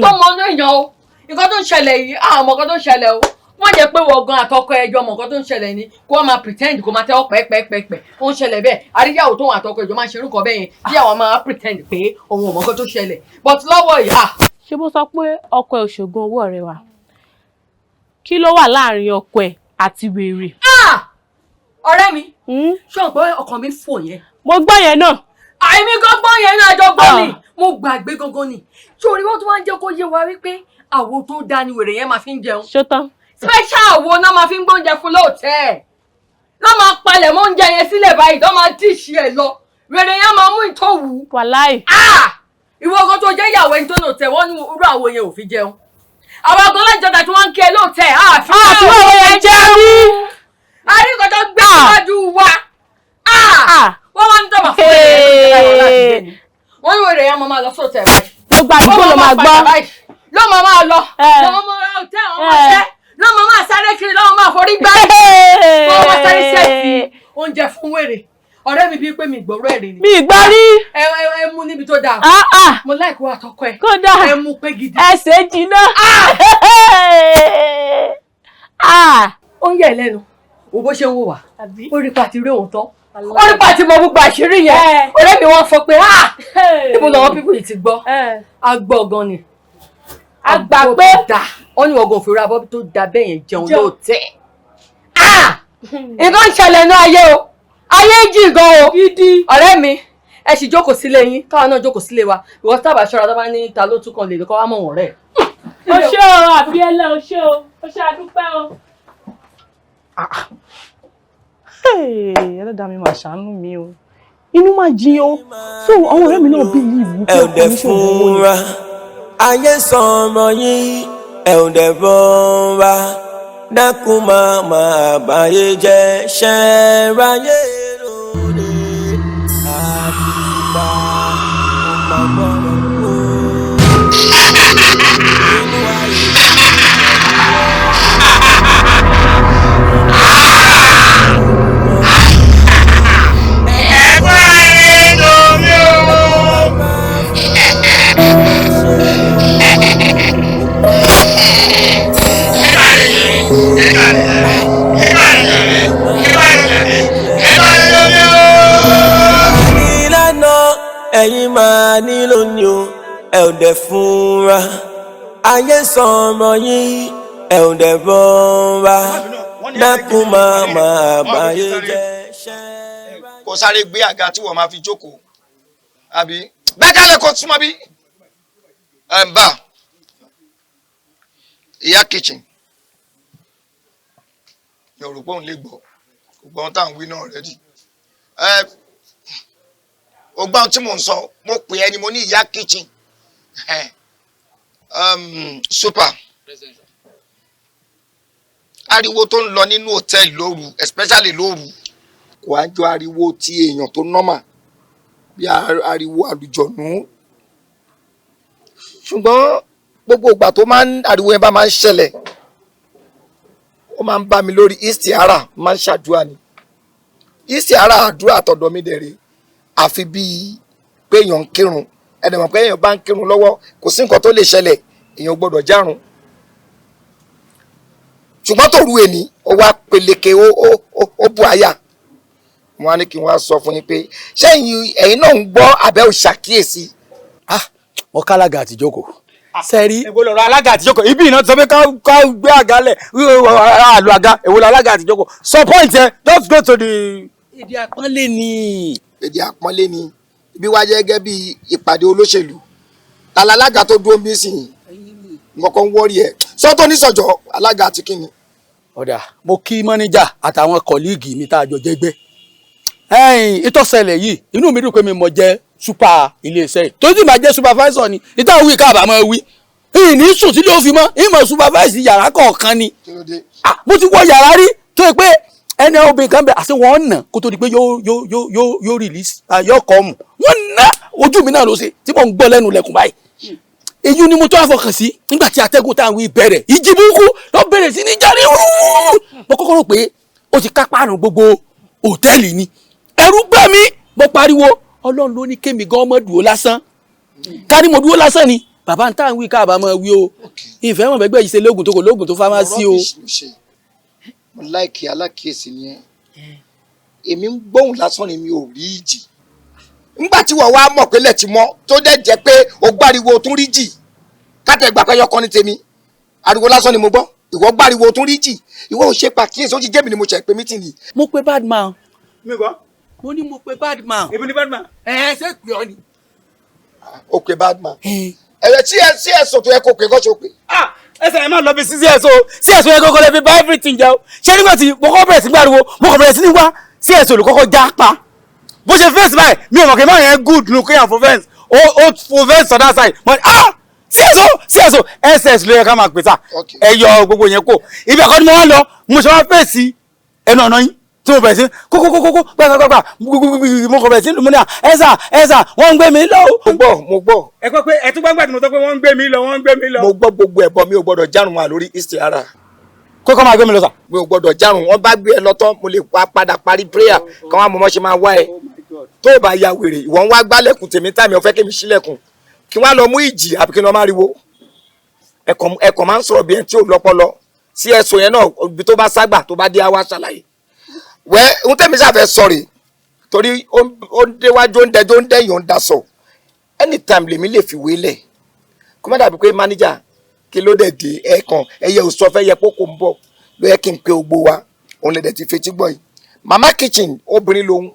tó mọ inú èèyàn o. Nǹkan tó ń ṣẹlẹ̀ yìí, ah, mọ̀ nǹkan tó ń ṣẹlẹ̀ o. Wọ́n jẹ́ pé wọ́n gan àtọkọ ẹjọ́ mọ̀ nǹkan tó ń ṣẹlẹ̀ ni kó wọ́n máa pretend, kó máa tẹ́wọ́ pẹ́pẹ́pẹ́pẹ́. Ó ń ṣẹlẹ̀ bẹ́ẹ̀, àríyáwó tó wà àtọkọ ẹjọ́ máa ń ṣerú kan bẹ́ẹ̀ yẹn tí àwọn máa pretend pé òun ò mọ̀ nǹkan tó ṣẹlẹ̀, but lọ́wọ́ yìí, ah. Ṣé bó sọ pé ọkọ ẹ̀ ò ṣògùn owó, ọ̀rẹ́ wa? Kí ló wà láàrin ọkọ ẹ̀ àti wèrè? Ah! Ọ̀rẹ́ mi, ṣé o pé ọkàn mi fò yẹn? Mo gbọ́ yẹn náà. Àìmí gbọ́ngbọ́n yẹn náà àjọ gbọ́ ni. Mo gbàgbé gangan ni. Sórí wọ́n tún wá ń jẹ́ kó yé wa wípé àwo tó dáa ni wèrè yẹn máa fi ń jẹun. Ṣó tán? Special àwo náà máa fi ń gbóúnjẹ fún lóòtẹ́ẹ̀. Lọ́ máa palẹ̀ mọ́ oúnjẹ yẹn sílẹ̀ báyìí, lọ́ máa díṣì ẹ̀ lọ. Wèrè yẹn máa mú ìtòwú. Wàláì. Ah! Ìwọ gan tó jẹ́ ìyàwó ẹni tó nà tẹ̀ wọ́n ní irú àwo yẹn ò fi jẹun. Àwọn agan lájọta tí wọ́n ń kí ẹ lóòtẹ́ẹ̀. Àfi àwo yẹn jẹun. Àríkọ̀ tó gbé síwájú wa. Wọ́n wá ń dọ̀bà fún ẹ̀ wọ́n ní wèrè yẹn máa lọ sóòtẹ̀ báyìí. Gbogbo àdúgbò ló máa gbọ́. Ló máa máa lọ. Ló máa máa tẹ́ àwọn ọmọ ṣẹ́. Ló máa máa sáré kiri, ló máa máa forí gbá. Wọ́n máa sáré sẹ́ẹ̀tì oúnjẹ fún wèrè. Ọ̀rẹ́ mi bíi pé mi gbọ́rọ̀ ẹ̀rẹ̀ ni. Mi gbọ́ rí. Ẹ ẹ ẹ mú níbi tó dáa. Mo láìkó àtọkọ ẹ. Kódà. Ẹ mú pé gidi. Ẹsẹ̀ jiná. Ó ń yà ẹ́ lẹ́nu. Wo bó ṣe ń wò wá. Ó rí pa ti rí òun tán, ó rí pa ti mọ gbogbo àṣírí yẹn. Ọ̀rẹ́ mi wọ́n sọ pé ah, níbo làwọn pípọ̀ yìí ti gbọ́? A gbọ́ gan ni. A gbà pé wọ́n ní ọgàn òfin abọ́ tó da bẹ́ẹ̀ yẹn jẹun lóòótẹ́. Ah, nǹkan ń ṣẹlẹ̀ ní ayé o, ayé jì gan o. Ọ̀rẹ́ mi, ẹ sì jókòó sílé yín, káwọn náà jókòó sílé wa. Ìwọ sábà ṣọ́ra tó bá ní ta ló tún kan lè kọ́ wá mọ̀ wọ́n rẹ̀. O ṣé o, Àbíẹ́lẹ̀, o ṣé o, o ṣé, àdúpẹ́ o. Ẹlẹ́dàá mi máa ṣàánú mi o, inú máa jí o. So àwọn ọ̀rẹ́ mi náà believe wípé Ẹ ò ọkọ dẹ̀ mi ṣògùn owó ni. fúnra ayé sọ̀rọ̀ yín, ẹ ò dẹ̀ rọra dákun máa máa báyé jẹ́ ṣẹ́ ráyé lóde àti bá ó máa gbọ́dọ̀ kú. Inú ayé. Ìlànà ẹ̀yin máa nílò ní o, ẹ ò dẹ̀ fúnra ayé sọ̀rọ̀ yín, ẹ ò dẹ̀ rọra dákun máa máa báyé jẹ́. Kó sáré gbé àga tí wọ́n máa fi jókòó àbí bẹ́ẹ̀ kálẹ̀ kó súnmọ́ bí. Ẹ̀ ń bà. Ìyá kitchen, mi ò rò pé òun lè gbọ́, kò gbọ́ ohun tá à ń wí náà rẹ́dí. Ẹ o gbọ́ ohun tí mò ń sọ, mo pè ẹ́ ni, mo ní ìyá kitchen. Super, ariwo tó ń lọ nínú hòtẹ́ẹ̀lì lóru, especially lóru, kò á jọ ariwo ti èèyàn tó normal bí ariwo àlùjọ̀nú, ṣùgbọ́n gbogbo ìgbà tó máa ń ariwo yẹn bá máa ń ṣẹlẹ̀, ó máa ń bá mi lórí istiara, máa ń ṣàdúrà ni istiara, àdúrà àtọ̀dọ̀ mi dẹ̀ rè, àfi bíi pé èèyàn ń kírun. Ẹnì mọ̀ pé èèyàn bá ń kírun lọ́wọ́, kò sí nǹkan tó lè ṣẹlẹ̀, èèyàn ò gbọ́dọ̀ járun. Ṣùgbọ́n tòru èní, ó wá peléke, ó bu àyà. Wọn á ní kí wọ́n á sọ fún yín pé ṣé ẹ̀yin náà ń gbọ́ àbẹ́ ò ṣàkíyèsí? Mo kálága àtijọ́ sẹ́rí. Èwo lọ̀rọ̀ alága àtijọ́? Ibi iná ti sọ pé ká gbé àga lẹ̀, àlọ́ àga. Èwo lọ alága àtijọ́? Sọ point ẹ, just go to the. Èdè àpọ́nlé ni. Èdè àpọ́nlé ni. Ibi wá jẹ́ gẹ́gẹ́ bí ìpàdé olóṣèlú. Ta alága tó dúró bí sìn nǹkan ń wọ́ọ̀rì ẹ̀ sọ́tò nísọ̀jọ́ alága àti kíni. Ọ̀dà, mo kí mọ́níjà àtàwọn colleague mi tá a jọ jẹ́gbẹ́. Ẹ̀yìn ìtọ́sẹ̀lẹ̀ yìí, inú mi dùn pé mi mọ̀ jẹ́ super iléeṣẹ́ yìí, tó sì máa jẹ́ supervisor ni ìta wí káàbà máa wí ìní sùn tí ló fi mọ́ ìmọ̀ supervise yàrá kọ̀ọ̀kan ni. Ah, mo ti wọ yàrá rí tó yẹ pé ẹni obìnrin kan bẹ, àti wọ́n nà kó tó di pé yóò release, yóò kọ́ mu. Wọ́n ná ojú mi náà ló ṣe tí mò ń gbọ́ lẹ́nu lẹ́kùn báyìí. Èyí ni mo tó àfọkàn sí nígbà tí atẹ́gùn tá à ń wí bẹ̀rẹ̀, ìjì burúkú ló bẹ̀rẹ̀ sí ní jáde. Mo kọ́kọ́ rò pé ó ti kápá àrùn gbogbo hòtẹ́ẹ̀lì ni. Ẹ̀rù gbà mí, mo pariwo. Ọlọ́run ló ní kémi gan ọmọ dúró lásán. Ká ní mo dúró lásán ni, bàbá ń tà ń wí káàbà máa wí o. Ìfẹ́ mọ̀ bẹ́gbẹ́ yìí ṣe lóògùn tó kò lóògùn tó fámásì o. Rubbish ló ṣe. Mo like alákìyèsí ni ẹ. Èmi ń gbóhùn lásán ni, mi ò rí ìjì. Ńgbà tí wọ́n wá mọ̀ pé lẹ̀ ti mọ́, tó dẹ̀ jẹ́ pé o gbáriwo tún rí jì, kátẹ́gbà pé yọkọ ní tèmi, ariwo lásán ni mo gbọ́, ìwọ gbáriwo tún rí jì, ìwọ ò ṣe pàkíyèsí. Ó ti jẹ́ mi ni mo ṣe pé meeting yìí. Mo pe bad man. Mi gbọ́. Mo ní mo pe bad man. Èmi ni bad man. Ẹ ẹ ṣe pè ọ ni. O pe bad man. Ẹ̀rẹ̀ tí ẹ sí ẹ̀sùn tó yẹ kó pe kó ṣe o pe. Ẹsẹ̀ ẹ má lọ bí sí CSO. CSO yẹn kọ́kọ́ lè fi bá everything jẹ́ o. Ṣé nígbà tí mo kọ́ bẹ̀rẹ̀ sí gbàriwo, mo kọ́ bẹ̀rẹ̀ sí ní wá CSO ló kọ́kọ́ já pa bó ṣe fence báyìí. Mi ò mọ̀ kí n má yẹn good nu kéèyàn fo fence, ó fo fence other side. Mo ní, ah, CSO, CSO, SS ló yẹ ká máa pè sá. Ẹ yọ gbogbo yẹn kó ibi ẹ̀kọ́ ni mo wá lọ. Mo ṣe wá fèsì ẹnu ọ̀nà yín tí mo bẹ̀rẹ̀ sí kókókókókó gbàgbàgbà, mo kọ̀ bẹ̀rẹ̀ sí lùmúnà. Ẹ̀sà ẹ̀sà, wọ́n ń gbé mi lọ. Mo gbọ́, mo gbọ́. Ẹ kọ́ pé ẹ tún gbàgbà tí mo sọ pé wọ́n ń gbé mi lọ, wọ́n ń gbé mi lọ. Mo gbọ́ gbogbo ẹ̀bọ. Mi ò gbọ́dọ̀ járun wà lórí istiara. Kókó máa gbé mi lọ sà. Mi ò gbọ́dọ̀ járun. Wọ́n bá gbé ẹ lọ tán, mo lè wá padà parí prayer kí wọ́n á mọ mọ́ ṣe máa wá ẹ. Tó o bá ya wèrè, ìwọ ń wá gbálẹ̀kùn tèmi táìmì ọ̀fẹ́ kí mi ṣílẹ̀kùn kí wọ́n á lọ mú ìjì àbí kí wọ́n má riwo. Ẹ̀kọ́ máa ń sọ̀rọ̀ bí ẹni tí ò lọ́pọlọ sí ẹ̀sùn yẹn náà. Ibi tó bá ságbà tó bá dé, àwa ṣàlàyé wẹ́ ohun tẹ́mi ṣàfẹ́ sọ̀rọ̀, torí ó ń déwájú, ó ń dẹjọ́, ó ń dẹ́yìn, ó ń dasọ̀. Anytime lèmi lè fi wé lẹ̀, kó má dàbí pé manager kí ló dẹ̀ dé. Ẹ̀ẹ̀kan ẹyẹ ò sọ fẹ́ yẹ kókó ń bọ̀ ló yẹ kí n pe gbogbo wa. Òun lè dẹ̀ ti fetí gbọ́ yìí. Mama kitchen, obìnrin lòun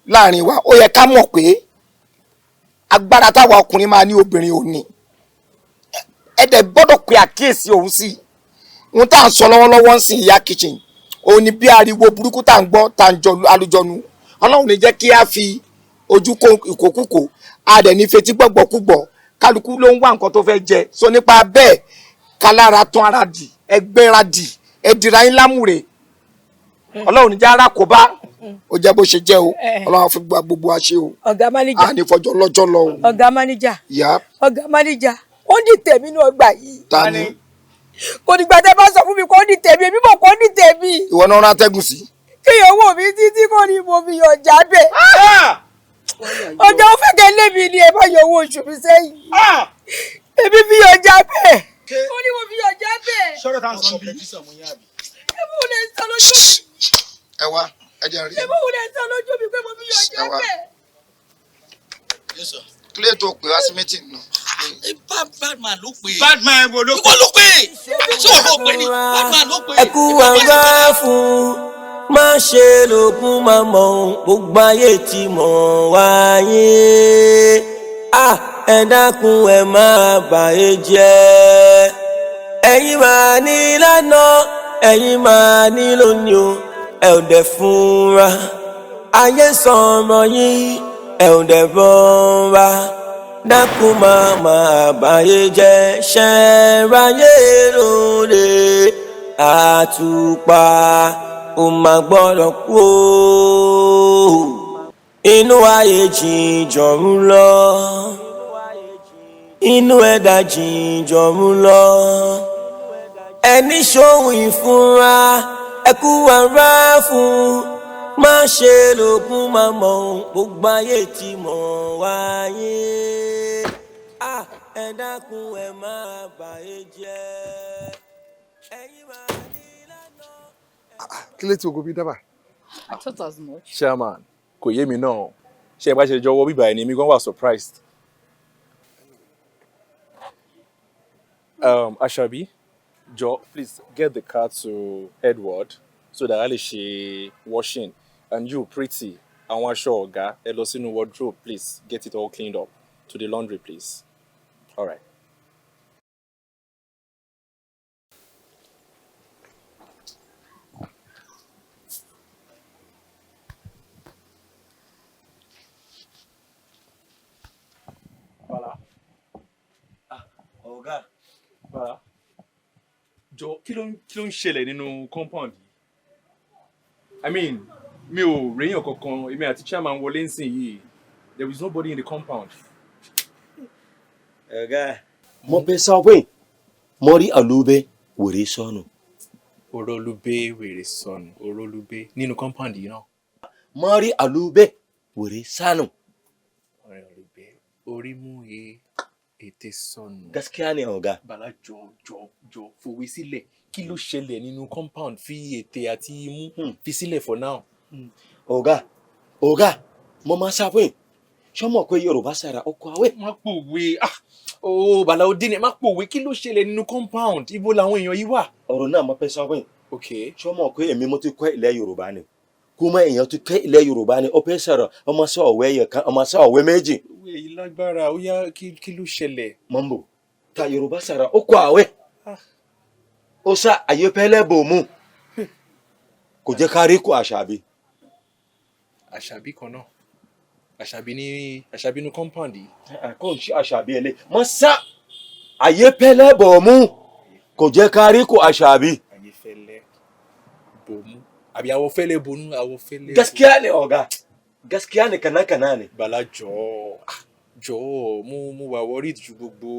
láàrin wa. Ó yẹ ká mọ̀ pé agbára táwa ọkùnrin máa ní, obìnrin ò ní. Ẹ dẹ̀ gbọ́dọ̀ pe àkíyèsí òun sí ohun tá à ń sọ lọ́wọ́lọ́wọ́ ń sìn. Ìyá kitchen, òun ni bí ariwo burúkú tá à ń gbọ́, tá à ń jọ alùjọnu. Ọlọ́run ní jẹ́ kí a fi ojú kó ìkókúkò, a dẹ̀ ní fetí gbọ́gbọ́kúgbọ̀. Kálukú ló ń wá nǹkan tó fẹ́ jẹ. So nípa bẹ́ẹ̀, kálára tún ara dì, ẹgbẹ́ra dì, ẹdìrà yín lámùrè. Ọlọ́run ní jẹ́ ara kò bá ó jẹ́ bó ṣe jẹ́ o. Ọlọ́run fi gba gbogbo wa ṣe o. Ọ̀gá mánéjà. A ní fọjọ́ lọ́jọ́ lọ o. Ọ̀gá mánéjà. Ìyá. Ọ̀gá mánéjà, ó ní tèmi ní ọgbà yìí. Ta ni? Kò dìgbà tẹ́ bá sọ fún mi kó ní tèmi, èmi mọ̀ kó ní tèmi. Ìwọ náà rán atẹ́gùn sí. Kéèyàn wò mí títí kò ní mo fi yọ̀ jábẹ́. Ọjà ó fẹ́ kẹ́ lé mi ni, ẹ bá yọ owó oṣù mi sẹ́yìn. Èmi fi yọ̀ jábẹ́. Ó ní mo fi yọ̀ jábẹ́. Sọ̀rọ̀ tá à ń sọ bí. Ẹ bó lè sọ lójú mi. Ẹ wá, ẹ jẹ́ rí. Ẹ bó lè sọ lójú mi pé mo fi yọ̀ jábẹ́. Kílẹ̀ tó pè wá sí meeting náà. Bad man ló pè. Bad man wo ló pè? Ìwọ ló pè. Ṣé o ló pè ni? Bad man ló pè. Ẹ kú àgbà fún má ṣe lókun máa mọ̀, gbogbo ayé ti mọ̀ wáyé. Ẹ dákun, ẹ má bàyé jẹ́. Ẹ̀yin máa ní lánàá, ẹ̀yin máa ní lónìí o, ẹ ò dẹ̀ fúnra. Ayé sọ̀rọ̀ yín, ẹ ò dẹ̀ rọra. Dákun máa máa báyé jẹ́ ṣẹ́ráyé lóde. Àtùpà ò máa gbọ́dọ̀ kú o. Inú ayé jìn jọ̀run lọ. Inú ẹ̀dá jìn jọ̀run lọ. Ẹni ṣòwò ìfúnra ẹkú ara fún. Má ṣe lògùn máa mọ̀, gbogbo ayé ti mọ̀ wáyé. Ẹ dákun, ẹ má bàyé jẹ́. Kí ló tí ogun bí dábàá? I thought as much. Chairman, kò yé mi náà. Ṣé ẹ bá ṣe jọ̀wọ́ bíbá ẹni mi gan wà surprised. Ashabi, jọ, please get the car to Edward so that a lè ṣe washing. And you, Pretty, àwọn aṣọ ọ̀gá ẹ lọ sínú wardrobe, please get it all cleaned up to the laundry, please. All right. Bala. Ọ̀gá. Bala. Jọ, kí ló ń ṣẹlẹ̀ nínú compound yìí? I mean, mi ò réyàn kankan, èmi àti chairman wọlé ń sìn yìí. There is nobody in the compound. Ọ̀gá. Mo fẹ́ sọ pé mo rí àlùbẹ́ wèrè sọnù. Orólùbé wèrè sọnù, orólùbé nínú compound yìí náà. Mo rí àlùbẹ́ wèrè sánù. Orólùbé orí mú e ètè sọnù. Gaskiya ni, ọ̀gá. Bàlá, jọ jọ jọ, fòwe sílẹ̀. Kí ló ṣẹlẹ̀ nínú compound? Fi ètè àti imú fi sílẹ̀ for now. Ọ̀gá, ọ̀gá, mo máa sọ pé ṣọmọ pé Yorùbá sára ọkọ àwẹ̀. Má pòwe, ah, ooo, Bàlá òdì ni, má pòwe. Kí ló ṣẹlẹ̀ nínú compound? Ibo làwọn èèyàn yìí wà? Ọ̀rọ̀ náà mo fẹ́ sọ pé. Okay. Ṣọmọ pé èmi mo ti kọ́ ilẹ̀ Yorùbá ni. Kúmọ̀ èèyàn ti kọ́ ilẹ̀ Yorùbá ni, ó fẹ́ sọ̀rọ̀, ọmọ sọ ọ̀wẹ́ yẹn kan, ọmọ sọ ọ̀wẹ́ méjì. Òwe yìí lágbára, ó yá, kí ló ṣẹlẹ̀? Mọ̀nbò ta Yorùbá sára ọkọ àwẹ̀. Ó sá ayépẹ́lẹ́ bò mú. Kò jẹ́ ká rí kó Àṣàbí. Àṣàbí kan náà. Àṣàbí ní Àṣàbí ní compound yìí. Kò ń ṣe Àṣàbí ẹlẹ́. Mo sá ayépẹ́lẹ́ bò mú. Kò jẹ́ ká rí kó Àṣàbí. Ayéfẹ́lẹ́ bòmú àbí àwọ̀fẹ́lẹ́ bonú, àwọ̀fẹ́lẹ́. Gaskiya ni, ọ̀gá. Gaskiya ni, kànákànná ni. Bàlá, jọ̀ọ́, ah, jọ̀ọ́, mo wà worried ju gbogbo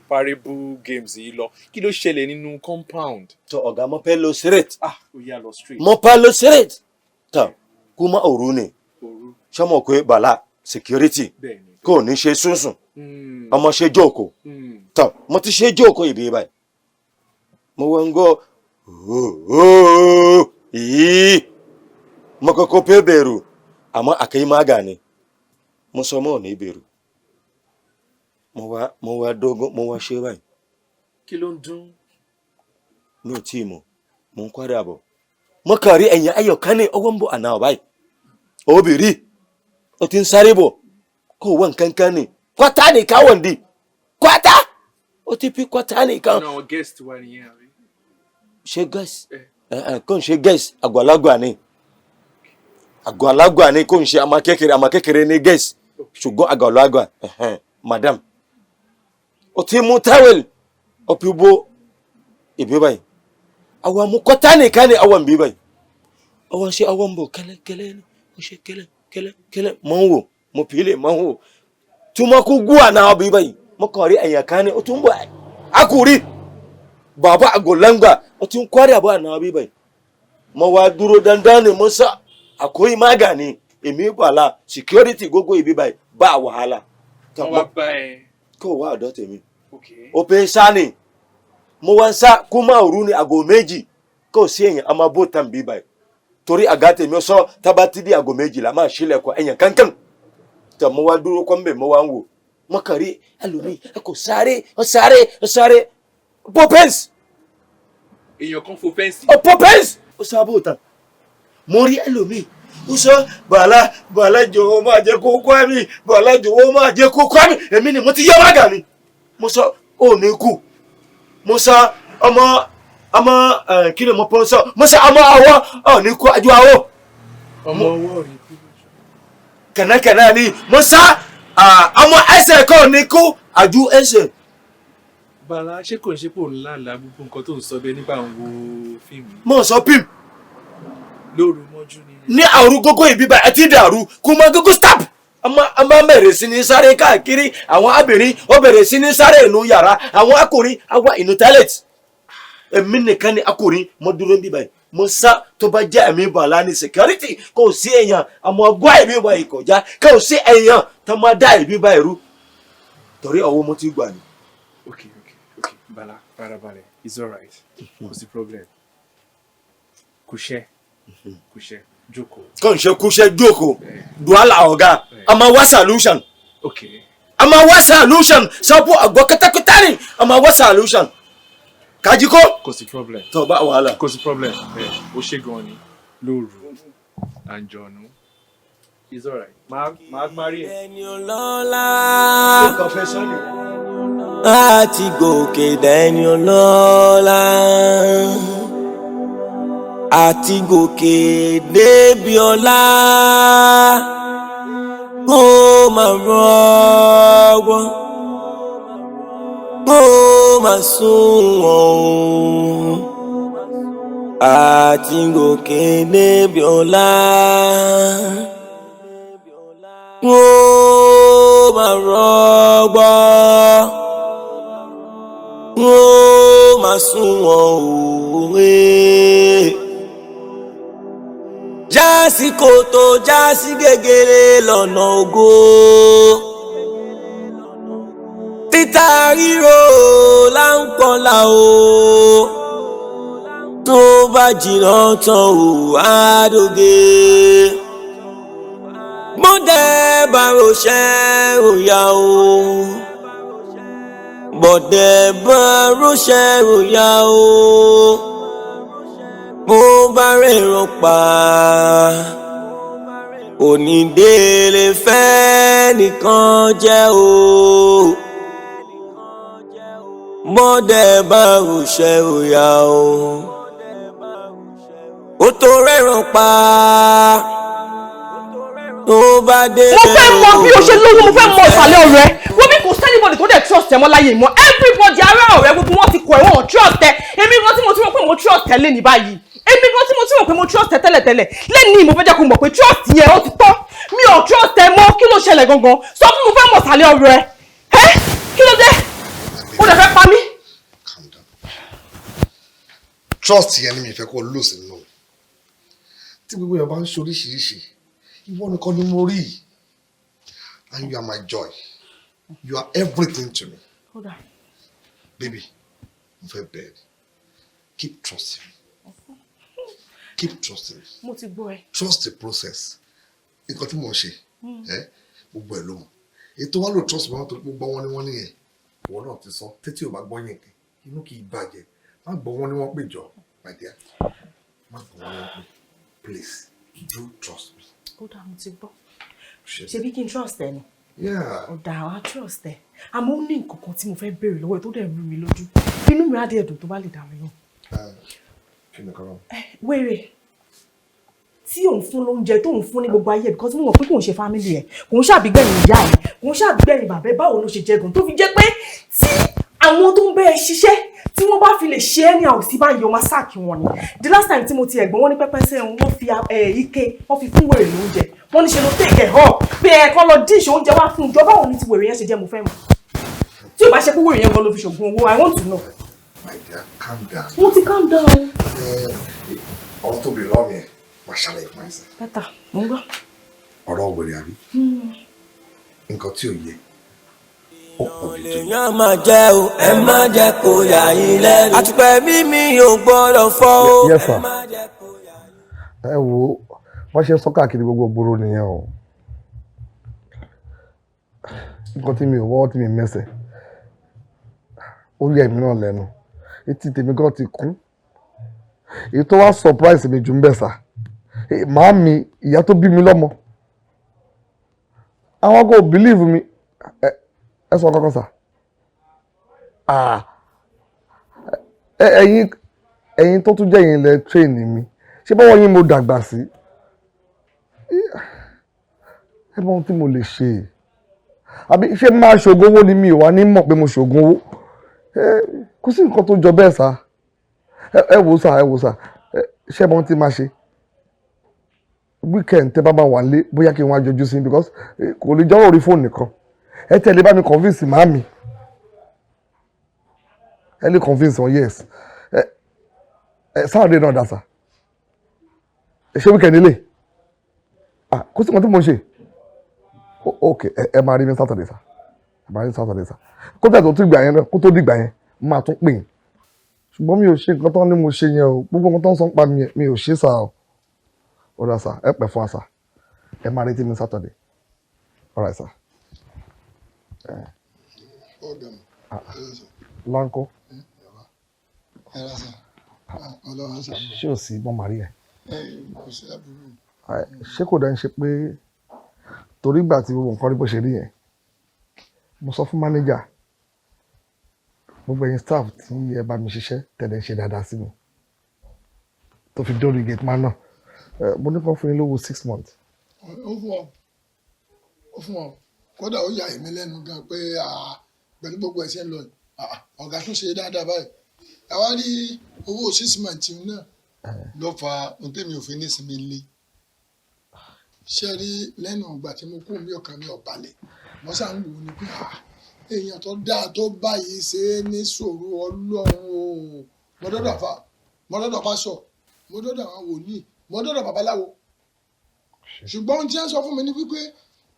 parable games yìí lọ. Kí ló ṣẹlẹ̀ nínú compound? Tó ọ̀gá, mo fẹ́ lọ straight. Ah, ó yá, lọ straight. Mo fẹ́ lọ straight. Tó kúmọ̀ òru ni. Òru. Sọmọ pé Bàlá security Bẹ́ẹ̀ni. kò ní ṣe sùnsùn. Ọmọ ṣe jókòó. Tó mo ti ṣe jókòó ìbí báyìí. Mo wá ń gbọ́ ooo yìí. Mo kọ́kọ́ pé bẹ̀rù àmọ́ àkèémága ni. Mo sọ mọ́ ò ní bẹ̀rù. Mo wá dógún, mo wá ṣe báyìí. Kí ló ń dún? Mi ò tí ì mọ̀, mo ń kwádà bọ̀. Mo kàn rí ẹ̀yìn ayọ̀ kan ní ọwọ́ ń bọ̀ àná báyìí. Obìnrin ó ti ń sáré bọ̀ kó wọ́n kankan ni kwata nìkan wọ̀n di kwata ó ti fi kwata nìkan. Nínú àwọn guest wa nìyẹn, àbí? Ṣé guest kò ń ṣe guest, àgbàlagbà ni, àgbàlagbà ni, kò ń ṣe àmà kékeré, àmà kékeré ní guest, ṣùgbọ́n àgbàlagbà ẹ̀hẹ́n, madam ó ti mú towel, ó fi bó ìbí báyìí, àwọn amú kwata nìkan ni àwọn ìbí báyìí, àwọn ṣe àwọn ń bọ̀ kẹ́lẹ́kẹ́lẹ́ ni, ó ṣe kẹ́lẹ́ kẹ́lẹ́ kẹ́lẹ́, mọ̀ ń wò, mo fi lè mọ̀ ń wò tí mo kú gún àná ọbí báyìí, mo kàn rí ẹ̀yàn kan ní ó tún bọ̀ akuri bàbá àgọ́lángà, ó ti ń kwari àbọ̀ àná ọbí báyìí. Mo wá dúró dandan ni, mo sá àkóyí mága ni, èmi gbàlà security gbogbo ìbí báyìí bá wàhálà. Wọ́n wá bá ẹ? Kó wá ọ̀dọ̀ tèmi. Okay. Ó pé sá ni mo wá ń sá kó má òru ni àgọ́ méjì kó sí èèyàn a máa bó tàn bí báyìí torí àga tèmi sọ tábà tí di àgọ́ méjìlá máa ṣílẹ̀kùn ẹ̀yàn kankan tẹ. Mo wá dúró kọ́ńbẹ̀, mo wá ń wò, mo kàn rí ẹlòmíì ẹ kò sáré, ó sáré, ó sáré bó fence. Èèyàn kan fo fence. Ó bó fence, ó sá bó tán. Mo rí ẹlòmíì, ó sọ, "Bàlá, Bàlá, jọ̀wọ́ máa jẹ́ kó kọ́ mi, Bàlá, jọ̀wọ́ máa jẹ́ kó kọ́ mi." Èmi ni mo ti yẹ wágà ni, mo sọ ó ní kú. Musa ọmọ ọmọ kí ni mo pọ́n sọ Musa ọmọ ọwọ́ ọ̀ ní kú ajú àwọ̀. Ọmọ ọwọ́ rí kú. Kẹ̀nẹ́kẹ̀nẹ́ ni Musa ọmọ ẹsẹ̀ kọ́ ní kú ajú ẹsẹ̀. Bàlá, ṣé kò ń ṣe pò ńlá ńlá gbogbo nǹkan tó ń sọ bẹ́ẹ̀ nígbà ń wo fíìmù yìí? Mo sọ pim. Lóru mọ́jú ni. Ní àrùn gógó ìbíbá ẹ ti dàrú kó mọ gógó stop. A máa bẹ̀rẹ̀ sí ní sáré káàkiri, àwọn abìnrin ó bẹ̀rẹ̀ sí ní sáré inú yàrá, àwọn akùnrin á wá inú toilet. Èmi nìkan ni akùnrin mo dúró níbí báyìí. Mo sá tó bá jẹ́ ẹ̀mí Bàlá ní security, kò sí èèyàn àmọ́ ọgbọ́n ẹ̀mí wa ìkọjá, kò sí èèyàn tó máa dá ẹ̀mí bá ẹ̀rú torí ọwọ́ mo ti gbà ní. Okay, Bàlá, farabalẹ̀, it's alright, kò sí problem. Kúṣẹ́, kúṣẹ́, jókòó. Kò ń ṣe kúṣẹ́ jókòó, duala ọ̀gá, a máa wá solution. Okay. A máa wá solution, sọ́pọ̀ àgọ́ kẹ́tẹ́kẹ́tẹ́ ni, a máa wá solution. Kájíkó. Kò sí problem. Tó bá wàhálà. Kò sí problem. Ẹ o ṣe gan ni lóru àǹjọ̀nú. It's alright. Máa rí ẹ. Ẹni ọlọ́lá láti gòkè dẹni ọlọ́lá àti gòkè débi ọlá kó máa rọgbọ́n kó máa sunwọ̀n o àti gòkè débi ọlá kó máa rọgbọ́n kó máa sunwọ̀n o. Jásí kòtò jásí gègèrè lọ́nà ògo, títa ríro là ń kọlà o, tó bá jìnnà tán o àdóge. Bọ́dẹ̀ bá rọṣẹ́ ròyà o, bọ́dẹ̀ bá rọṣẹ́ ròyà o, bó bá rèrò pa onídélé fẹ́ nìkan jẹ́ o, bọ́dẹ̀ bá rọṣẹ́ ròyà o, ó tó rẹ̀ràn pa tó bá dé. Mo fẹ́ mọ bí o ṣe lówó, mo fẹ́ mọ ìsàlẹ̀ ọ̀rẹ́. Wọ́n bí kò sẹ́nibọ̀dì tó dẹ̀ trust ẹ mọ́ láyé mọ́. Everybody ará ọ̀rẹ́ gbogbo wọn ti kọ̀ ẹ́, wọn ò trust ẹ. Èmi gan tí mo ti mọ̀ pé mo trust ẹ lé ní báyìí. Èmi gan tí mo ti mọ̀ pé mo trust ẹ tẹ́lẹ̀tẹ́lẹ̀. Lẹ́ni mo fẹ́ jẹ́ kó mọ̀ pé trust yẹn ó ti tán. Mi ò trust ẹ mọ́, kí ló ṣẹlẹ̀ gangan? Sọ fún mi, mo fẹ́ mọ ìsàlẹ̀ ọ̀rẹ́. Ẹ́ kí ló dé? O dẹ̀ fẹ́ pa mí. Trust yẹn ni mi fẹ́ kó lose nínú. Tí gbogbo yẹn bá ń ṣe oríṣiríṣi, ìwọ nìkan ni mo rí, and you are my joy, you are everything to me. Hold on. Baby, mo fẹ́ bẹ̀ ẹ́, keep trusting me, keep trusting me. Mo ti gbọ́ ẹ. Trust the process. Nǹkan tí mo ń ṣe ẹ gbogbo ẹ ló mọ̀. Ètò wa lò trust mi, wọn tó gbogbo wọn ni wọn nìyẹn. Ìwọ náà ti sọ tètè ò bá gbọ́ yẹn kẹ inú kì í bàjẹ́. Má gbọ́ wọn ni wọ́n pè jọ, my dear, má gbọ́ wọn ni wọ́n pè, please do trust me. Ó dáa, mo ti gbọ́. Ṣebí kí n trust ẹ ni? Yeah. Ó dáa, wá trust ẹ. Àmọ́ ó ní nǹkan kan tí mo fẹ́ béèrè lọ́wọ́ ẹ tó dẹ̀ rú mi lójú. Inú mi á dé ẹ̀dùn tó bá lè dá mi lóhùn. Kí ni kọ́rọ́? Wéré tí òun fún lóúnjẹ tó ń fún ní gbogbo ayé, because mo mọ̀ pé kò ń ṣe family ẹ̀, kò ń ṣàbígbẹ̀yìn ìyá ẹ̀, kò ń ṣàbígbẹ̀yìn bàbá ẹ̀, báwo ló ṣe jẹ́ gan tó fi jẹ́ pé tí àwọn tó ń bẹ́ ẹ ṣiṣẹ́ tí wọ́n bá fi lè ṣe é ní àwòsí báyìí, o máa sáàkì wọn ni. The last time tí mo ti ẹ̀gbọ́n wọn ní pẹ́pẹ́sẹ́ wọ́n fi ike wọ́n fi fún wèrè lóúnjẹ, wọ́n ní ṣe ló take ẹ̀ up pé ẹ̀ kọ́ lọ díṣ oúnjẹ wá fún ìjọba. Òun ní ti wèrè yẹn ṣe jẹ́, mo fẹ́ mọ̀. Tí o bá ṣe pé wèrè yẹn gan ló fi ṣògùn owó, I want to know. My dear, calm down. Mo ti calm down. Ọ̀rọ̀ tó bèrè lọ́wọ́ mi ẹ̀ máa ṣàlàyé fún ẹ sẹ́. Bẹ́tà, mo ń gbọ́. Ọ̀rọ̀ wèrè àbí? Nǹkan tí ò yẹ. Èèyàn máa jẹ́ o, ẹ má jẹ́ kó yà yín lẹ́nu. Àtùpẹ̀ mímí ò gbọ́dọ̀ fọ́ o. Yes sir. Ẹ wo wọ́n ṣe ń sọ káàkiri gbogbo gbòòrò nìyẹn o. Nǹkan tí mi ò wọ́ tí mi mẹ́sẹ̀. Ó yẹ èmi náà lẹ́nu. Etí tèmi gan ti kún. Èyí tó wá surprise mi jù ń bẹ̀ sà. Màámi, ìyá tó bí mi lọ́mọ. Àwọn kò believe mi. Ẹ sọ kankan sà. Ẹ̀yin tó tún jẹ́ ẹ̀yin lẹ train mi, ṣé báwo yín mo dàgbà sí? Ẹ mọ ohun tí mo lè ṣe, àbí ṣé máa ṣògùn owó ni? Mi ò wá ní mọ̀ pé mo ṣògùn owó. Kò sí nǹkan tó jọ bẹ́ẹ̀ sá. Ẹ wò sá, ẹ wò sá, ṣé mọ ohun tí máa ṣe? Weekend tẹ́ bá máa wà lé, bóyá kí n wá jọjú sí, because kò lè jọ́rọ̀ orí fóònù nìkan. Ẹ tẹ̀lé bá mi convince màámi, ẹ lè convince wọn. Yes, ẹ ẹ Saturday náà dá sá. Ẹ ṣé weekend ilé? Ah, kò sí nǹkan tí mo ń ṣe. Ok, ẹ máa rí mi Saturday sá, ẹ máa rí mi Saturday sá. Kó tẹ̀ tó tún ìgbà yẹn náà, kó tó dìgbà yẹn, máa tún pè yín. Ṣùgbọ́n mi ò ṣe nǹkan tó ní mo ṣe yẹn o. Gbogbo nǹkan tó ń sọ pa mi yẹn, mi ò ṣe sá o. Ó dà sá, ẹ pẹ́ fún wa sá. Ẹ máa retí mi Saturday. All right sá. Ọ̀gá mi. Láńkó. Ẹ rà sá, Ọlọ́run ṣàánú. Ṣé ò sí mọ́ màrí ẹ̀? Ẹ kò sí àbúrò. Ṣé kò dá ń ṣe pé torí ìgbà tí gbogbo nǹkan rí bó ṣe rí yẹn, mo sọ fún manager, gbogbo ẹ̀yin staff tí ẹ bá mi ṣiṣẹ́ tẹ̀lé ń ṣe dáadáa sí mi, tó fi dórí gate man náà, mo ní kàn fún yín lówó 6 months. Ó fún ọ, ó fún ọ. Kódà ó yà èmi lẹ́nu gan pé pẹ̀lú gbogbo ẹ̀ ṣe ń lọ yìí, ọ̀gá tún ṣe dáadáa báyìí. Àwa rí owó 6 months náà ló fa ohun tèmi ò fi ní sinmi lé ṣe rí lẹ́nu ìgbà tí mo kú mi, ọkàn mi ò balẹ̀. Mo ṣáà ń wò ó ní pé èèyàn tó dáa tó báyìí ṣe é ní sòrò. Ọlọ́run o, mo dọ́dọ̀ àfa, mo dọ́dọ̀ pásọ̀, mo dọ́dọ̀ àwọn wòlíì, mo dọ́dọ̀ babaláwo. Ṣùgbọ́n ohun tí wọ́n sọ fún mi ni wípé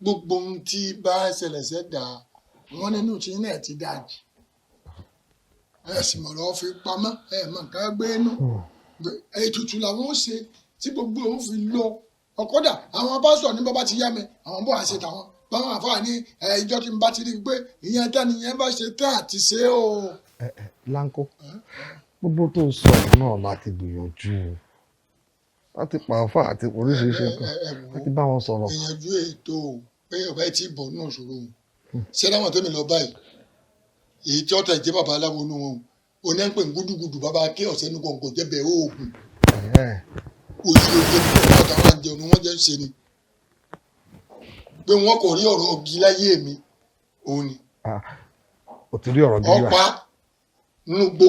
gbogbo ohun tí bá ṣẹlẹ̀ ṣẹ̀dá wọn nínú tí náà ti dáa jù, ẹ sì mọ̀rọ̀ fi pamọ́, ẹ mọ̀ nǹkan gbé inú. Ètùtù làwọn ó ṣe tí gbogbo òun fi lọ. Ọkọ́dà àwọn pásítọ̀ ní bàbá ti yá mi, àwọn bọ̀ àṣẹ tàwọn báwọn àfáà ní ìjọ tí n bá ti rí i pé ìyẹn tán nìyẹn bá ṣe tán àti ṣe o. Ẹ ẹ Láńkó, gbogbo tó sọ náà láti gbìyànjú láti pàáfà àti oríṣiríṣi nǹkan láti bá wọn sọ̀rọ̀. Ìyànjú ètò pé ọba ẹ ti bọ̀ nínú ìṣòro òun ṣé láwọn tẹ́mi lọ báyìí, èyí tí ọ̀tá ìjẹ́ bàbá aláwo nù wọn ò ní pè ń gúdúgúdú, bàbá kí ọ̀sẹ̀ nù kọ̀ǹkọ̀ jẹ́bẹ̀ oògùn òyì ló jẹ́ pé ọ̀tá wọn jẹun wọn jẹ́ ń ṣe ni pé wọn kò rí ọ̀rọ̀ ọ̀gí láyé mi òun ni. O ti rí ọ̀rọ̀ gidi. Ọ̀pá nínú gbó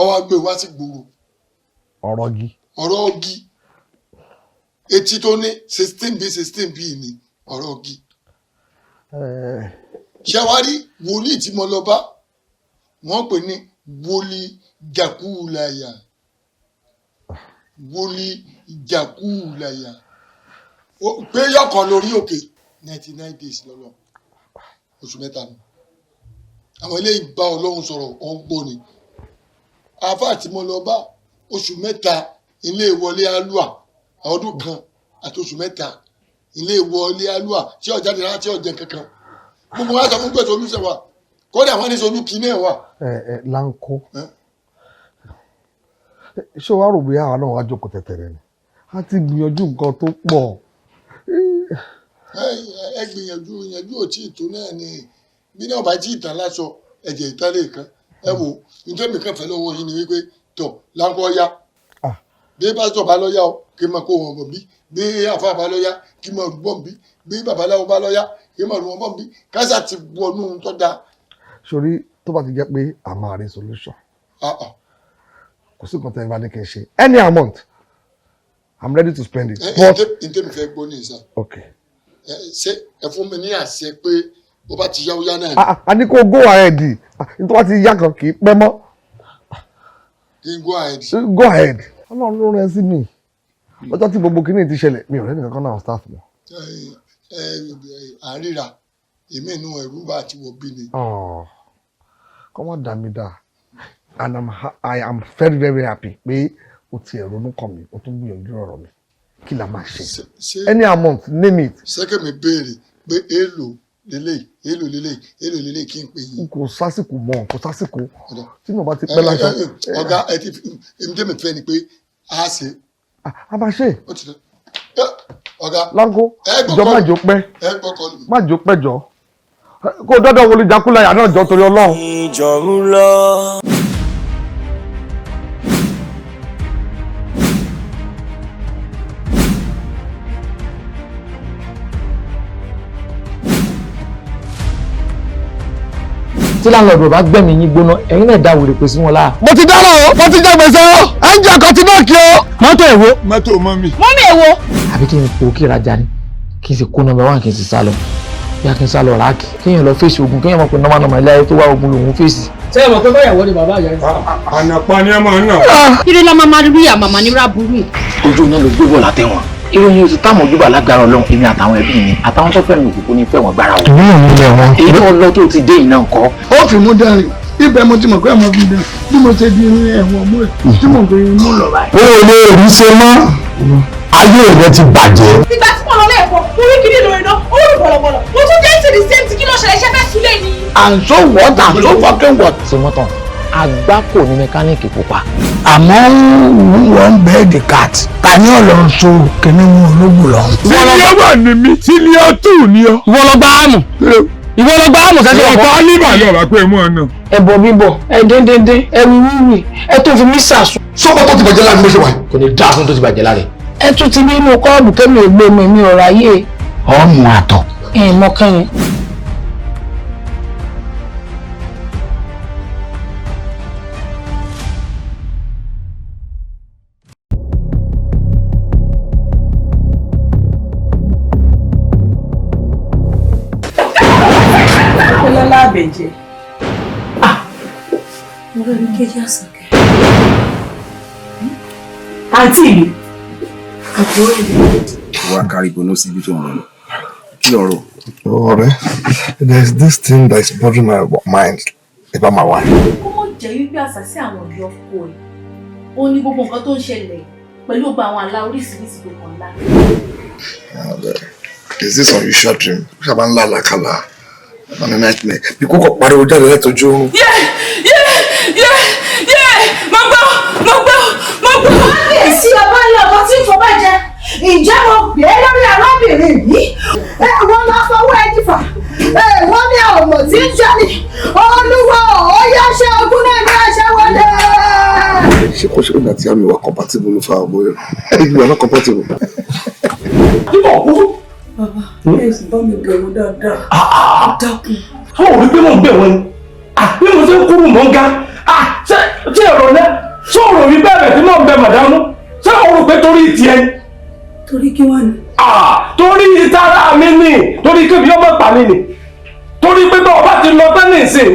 ọwọ́ gbé wá sí gbòòrò. Ọ̀rọ̀ gi. Ọ̀rọ̀ ọ̀gí etí tó ní 16 b 16 b ni ọ̀rọ̀ ọ̀gí. Ṣé wàá rí wòlíì tí mo lọ bá, wọ́n pè ní wòlíì jàkúùláyà, wòlíì jàkúùláyà, pé yọkàn lórí òkè 99 days lọ́lọ́, oṣù 3 nù. Àwọn eléyìí bá Ọlọ́run sọ̀rọ̀, wọ́n gbọ́ ni. Àáfàá tí mo lọ bá, oṣù 3 ilé ìwọlé alúà, ọdún kan àti oṣù 3 ilé ìwọlé alúà tí ọjà dìrá tí ọjà kankan. Gbogbo wa sọ fún pẹ̀sẹ̀ olùsẹ̀ wa, kódà wọ́n ní sọ olùkí náà wà. Ẹ ẹ Láńkó, ṣé wàá rò bóyá àwa náà wàá jókòó tẹ̀tẹ̀rẹ̀ ni? A ti gbìyànjú nǹkan tó pọ̀. Ẹ gbìyànjú, ìyànjú ò tí ì tó náà ni. Bí náà bá tí ì tán lásọ, ẹ̀jẹ̀ ìtàn lè kán. Ẹ wò, nítorí mi kàn fẹ́ lọ́wọ́ yín ni wípé tọ̀ Láńkó yá, bí pásítọ̀ bá lọ́yà o, kí n máa kó wọn bọ̀ bí, bí àfáà bá lọ́yà, kí n máa rú bọ̀ bí, bí babaláwo bá lọ́yà, kí n máa rú wọn bọ̀ bí, kásà ti wọnú tó dáa. Sórí tó bá ti jẹ́ pé a máa rí solution, kò sí nǹkan tẹ́ ẹ bá ní kí n ṣe. Any amount, I'm ready to spend it. But n tẹ́mi fẹ́ gbọ́ ní ìsà. Okay. Ṣé ẹ fún mi ní àṣẹ pé bó bá ti yáwó yá náà. A ní kó go ahead. Tó bá ti yá kan kì í pẹ́ mọ́. Kí n go ahead. Go ahead. Ọlọ́run ló rán ẹ sí mi. Lọ́jọ́ tí gbogbo kinní ti ṣẹlẹ̀, mi ò rẹ́ nìkan kan náà staff mọ́. À ń ríra èmi inú ẹ̀rú bá ti wọ̀ bí ni. Kọ́ má dà mí dà, and I am very very happy pé o ti ẹ̀ ronú kàn mí, o tún gbìyànjú ọ̀rọ̀ mi. Kí la máa ṣe? Any amount, name it. Ṣé mi béèrè pé èèlò lélẹ̀, èèlò lélẹ̀, èèlò lélẹ̀, kí n pè yín? Kò sásìkò mọ́, kò sásìkò tí mo bá ti pẹ́ láṣọ. Ọ̀gá, ẹ ti èmi tẹ́mi fẹ́ ni pé a ṣe. A máa ṣe. Ọ̀gá. Láńkó, jọ má jò pẹ́, má jò pẹ́, jọ kó dọ́dọ̀ wọlé jákúláyà náà, jọ torí Ọlọ́run. Ìjọ̀rún lọ. Tí láńlọ́ọ̀dù bá gbẹ̀mí yín gbóná, ẹ̀yin náà dá wèrè pé sí wọn láà. Mo ti dára o, mo ti jẹ gbèsè o, ẹ ń jẹ ọkọ̀ tí náà kí o. Mọ́tò èwo? Mọ́tò mọ́mì. Mọ́mì èwo? Àbí kí n po kí ìrajà ni, kí n sì kó nọ́mbà 1 kí n sì sá lọ. Bí a kì í sá lọ ràákì, kéèyàn lọ fèsì ogun, kéèyàn mọ̀ pé nọ́mà nọ́mà ilé ayé tó wá ogun lòun fèsì. Ṣé ẹ mọ̀ pé báyàwó ni bàbá ìyá yìí? Ànàpá ni ẹ máa ń nà. Ire la máa rí àmàmà nira burú. Ojú iná ló gbé bọ̀ látẹ̀wọ̀n. Ìròyìn oṣù táwọn ojúbà lágbára Ọlọ́run, èmi àtàwọn ẹbí mi àtàwọn tó fẹ́ràn òkùnkùn ní fẹ́wọ̀n gbára wọn. Ìmúlò ní ilẹ̀ wọn. Èyí tó lọ tó ti dé iná ńkọ́. Ó fi mú dẹ́rìn ibẹ̀ mo ti mọ̀ pé ọmọ fi dẹ́rìn bí mo ṣe di irin ẹ̀wọ̀n mú ẹ̀ tí mo fi mú lọ báyìí. O ò lè rí ṣe mọ́, ayé rẹ ti bàjẹ́. Ìgbà tí mo lọ lẹ́ẹ̀kọ́, mo rí kíní lórí iná, ó rú bọ̀lọ̀bọ̀lọ̀. Mo tún dé sí the same thing, kí ló ṣẹlẹ̀, ṣe fẹ́ sílé ni. And so what and so fucking what. Ṣé wọ́n tán? Àgbákò ní mẹkáníìkì pupa. Àmọ́ wọ́n ń bẹ́ẹ̀ the cat ta ní ọ̀lọ́ so kìíní mú ológun lọ. Senior one ni mí, senior two ni ọ. Ìwọ lọ gbá àmù. Ìwọ lọ gbá àmù sẹ́sẹ̀ ọ̀pọ̀. Ọ̀pọ̀ nígbà náà bá pé mú ọ náà. Ẹbọ bíbọ, ẹ díndíndín, ẹ wíwíwì, ẹ tó fi mí sàsùn. Sọ́kọ́ tó ti bàjẹ́ lára mi ṣe wà. Kò ní dáa fún tó ti bàjẹ́ lára. Ẹ tún ti bí inú kọ́ọ̀bù kémi ò gbé mi, mi ò ráyè. Ọmọ àtọ̀. Ẹ mọ kẹ́yìn. Ọlọ́lá àbẹ̀jẹ̀. Mo rẹ́ ní kéjì àsàkẹ́. Àǹtí mi. Àbúrò mi. Wá kárí gbóná síbi tó ń rọ kí lọ̀rọ̀. Ọ̀rẹ́, there is this thing that is bothering my mind about my wife. Kó mọ̀ jẹ́ wípé àṣàsí àwọn ìyá ọkọ ẹ̀ ó ní gbogbo nǹkan tó ń ṣẹlẹ̀ pẹ̀lú gbogbo àwọn àlá oríṣiríṣi tó kàn lá. Is this unusual dream? Ṣé a máa ń lá àlàkàlà? I'm a nightmare. Bí kókò pariwo jáde látọjú oorun. Yé yé yé yé mo gbọ́ mo gbọ́ mo gbọ́. Kábíyèsí ọba ńlá ọba tí ń fọba jẹ, ǹjẹ́ mo pè é lórí arábìnrin yìí? Wọ́n lọ fọwọ́ ẹni fà, wọ́n ní ọmọ tí ń jẹ ni, Olúwa ó yá ṣe ogún náà ní àṣẹ wọlé. Ṣé kò ṣe nígbà tí àmì wà compatible ló fa ọmọ yẹn? You are not compatible. Bàbá, ẹ sì bá mi bẹ̀ wọ́n dáadáa. Dákun. Ṣé o rí pé mò ń bẹ̀ wọ́n ni? Bí mo ṣe ń kúrú mò ń ga. Ṣé ẹ̀rọ náà? Ṣé o rò wí bẹ́ẹ̀ tí mò ń bẹ màdámú? Ṣé o rò pé torí tiẹ̀ ni? Torí kí wá ni? Torí ìtara mi ni, torí kébí ọmọ pa mi ni. Torí pé bá ọba ti lọ tán nísìn,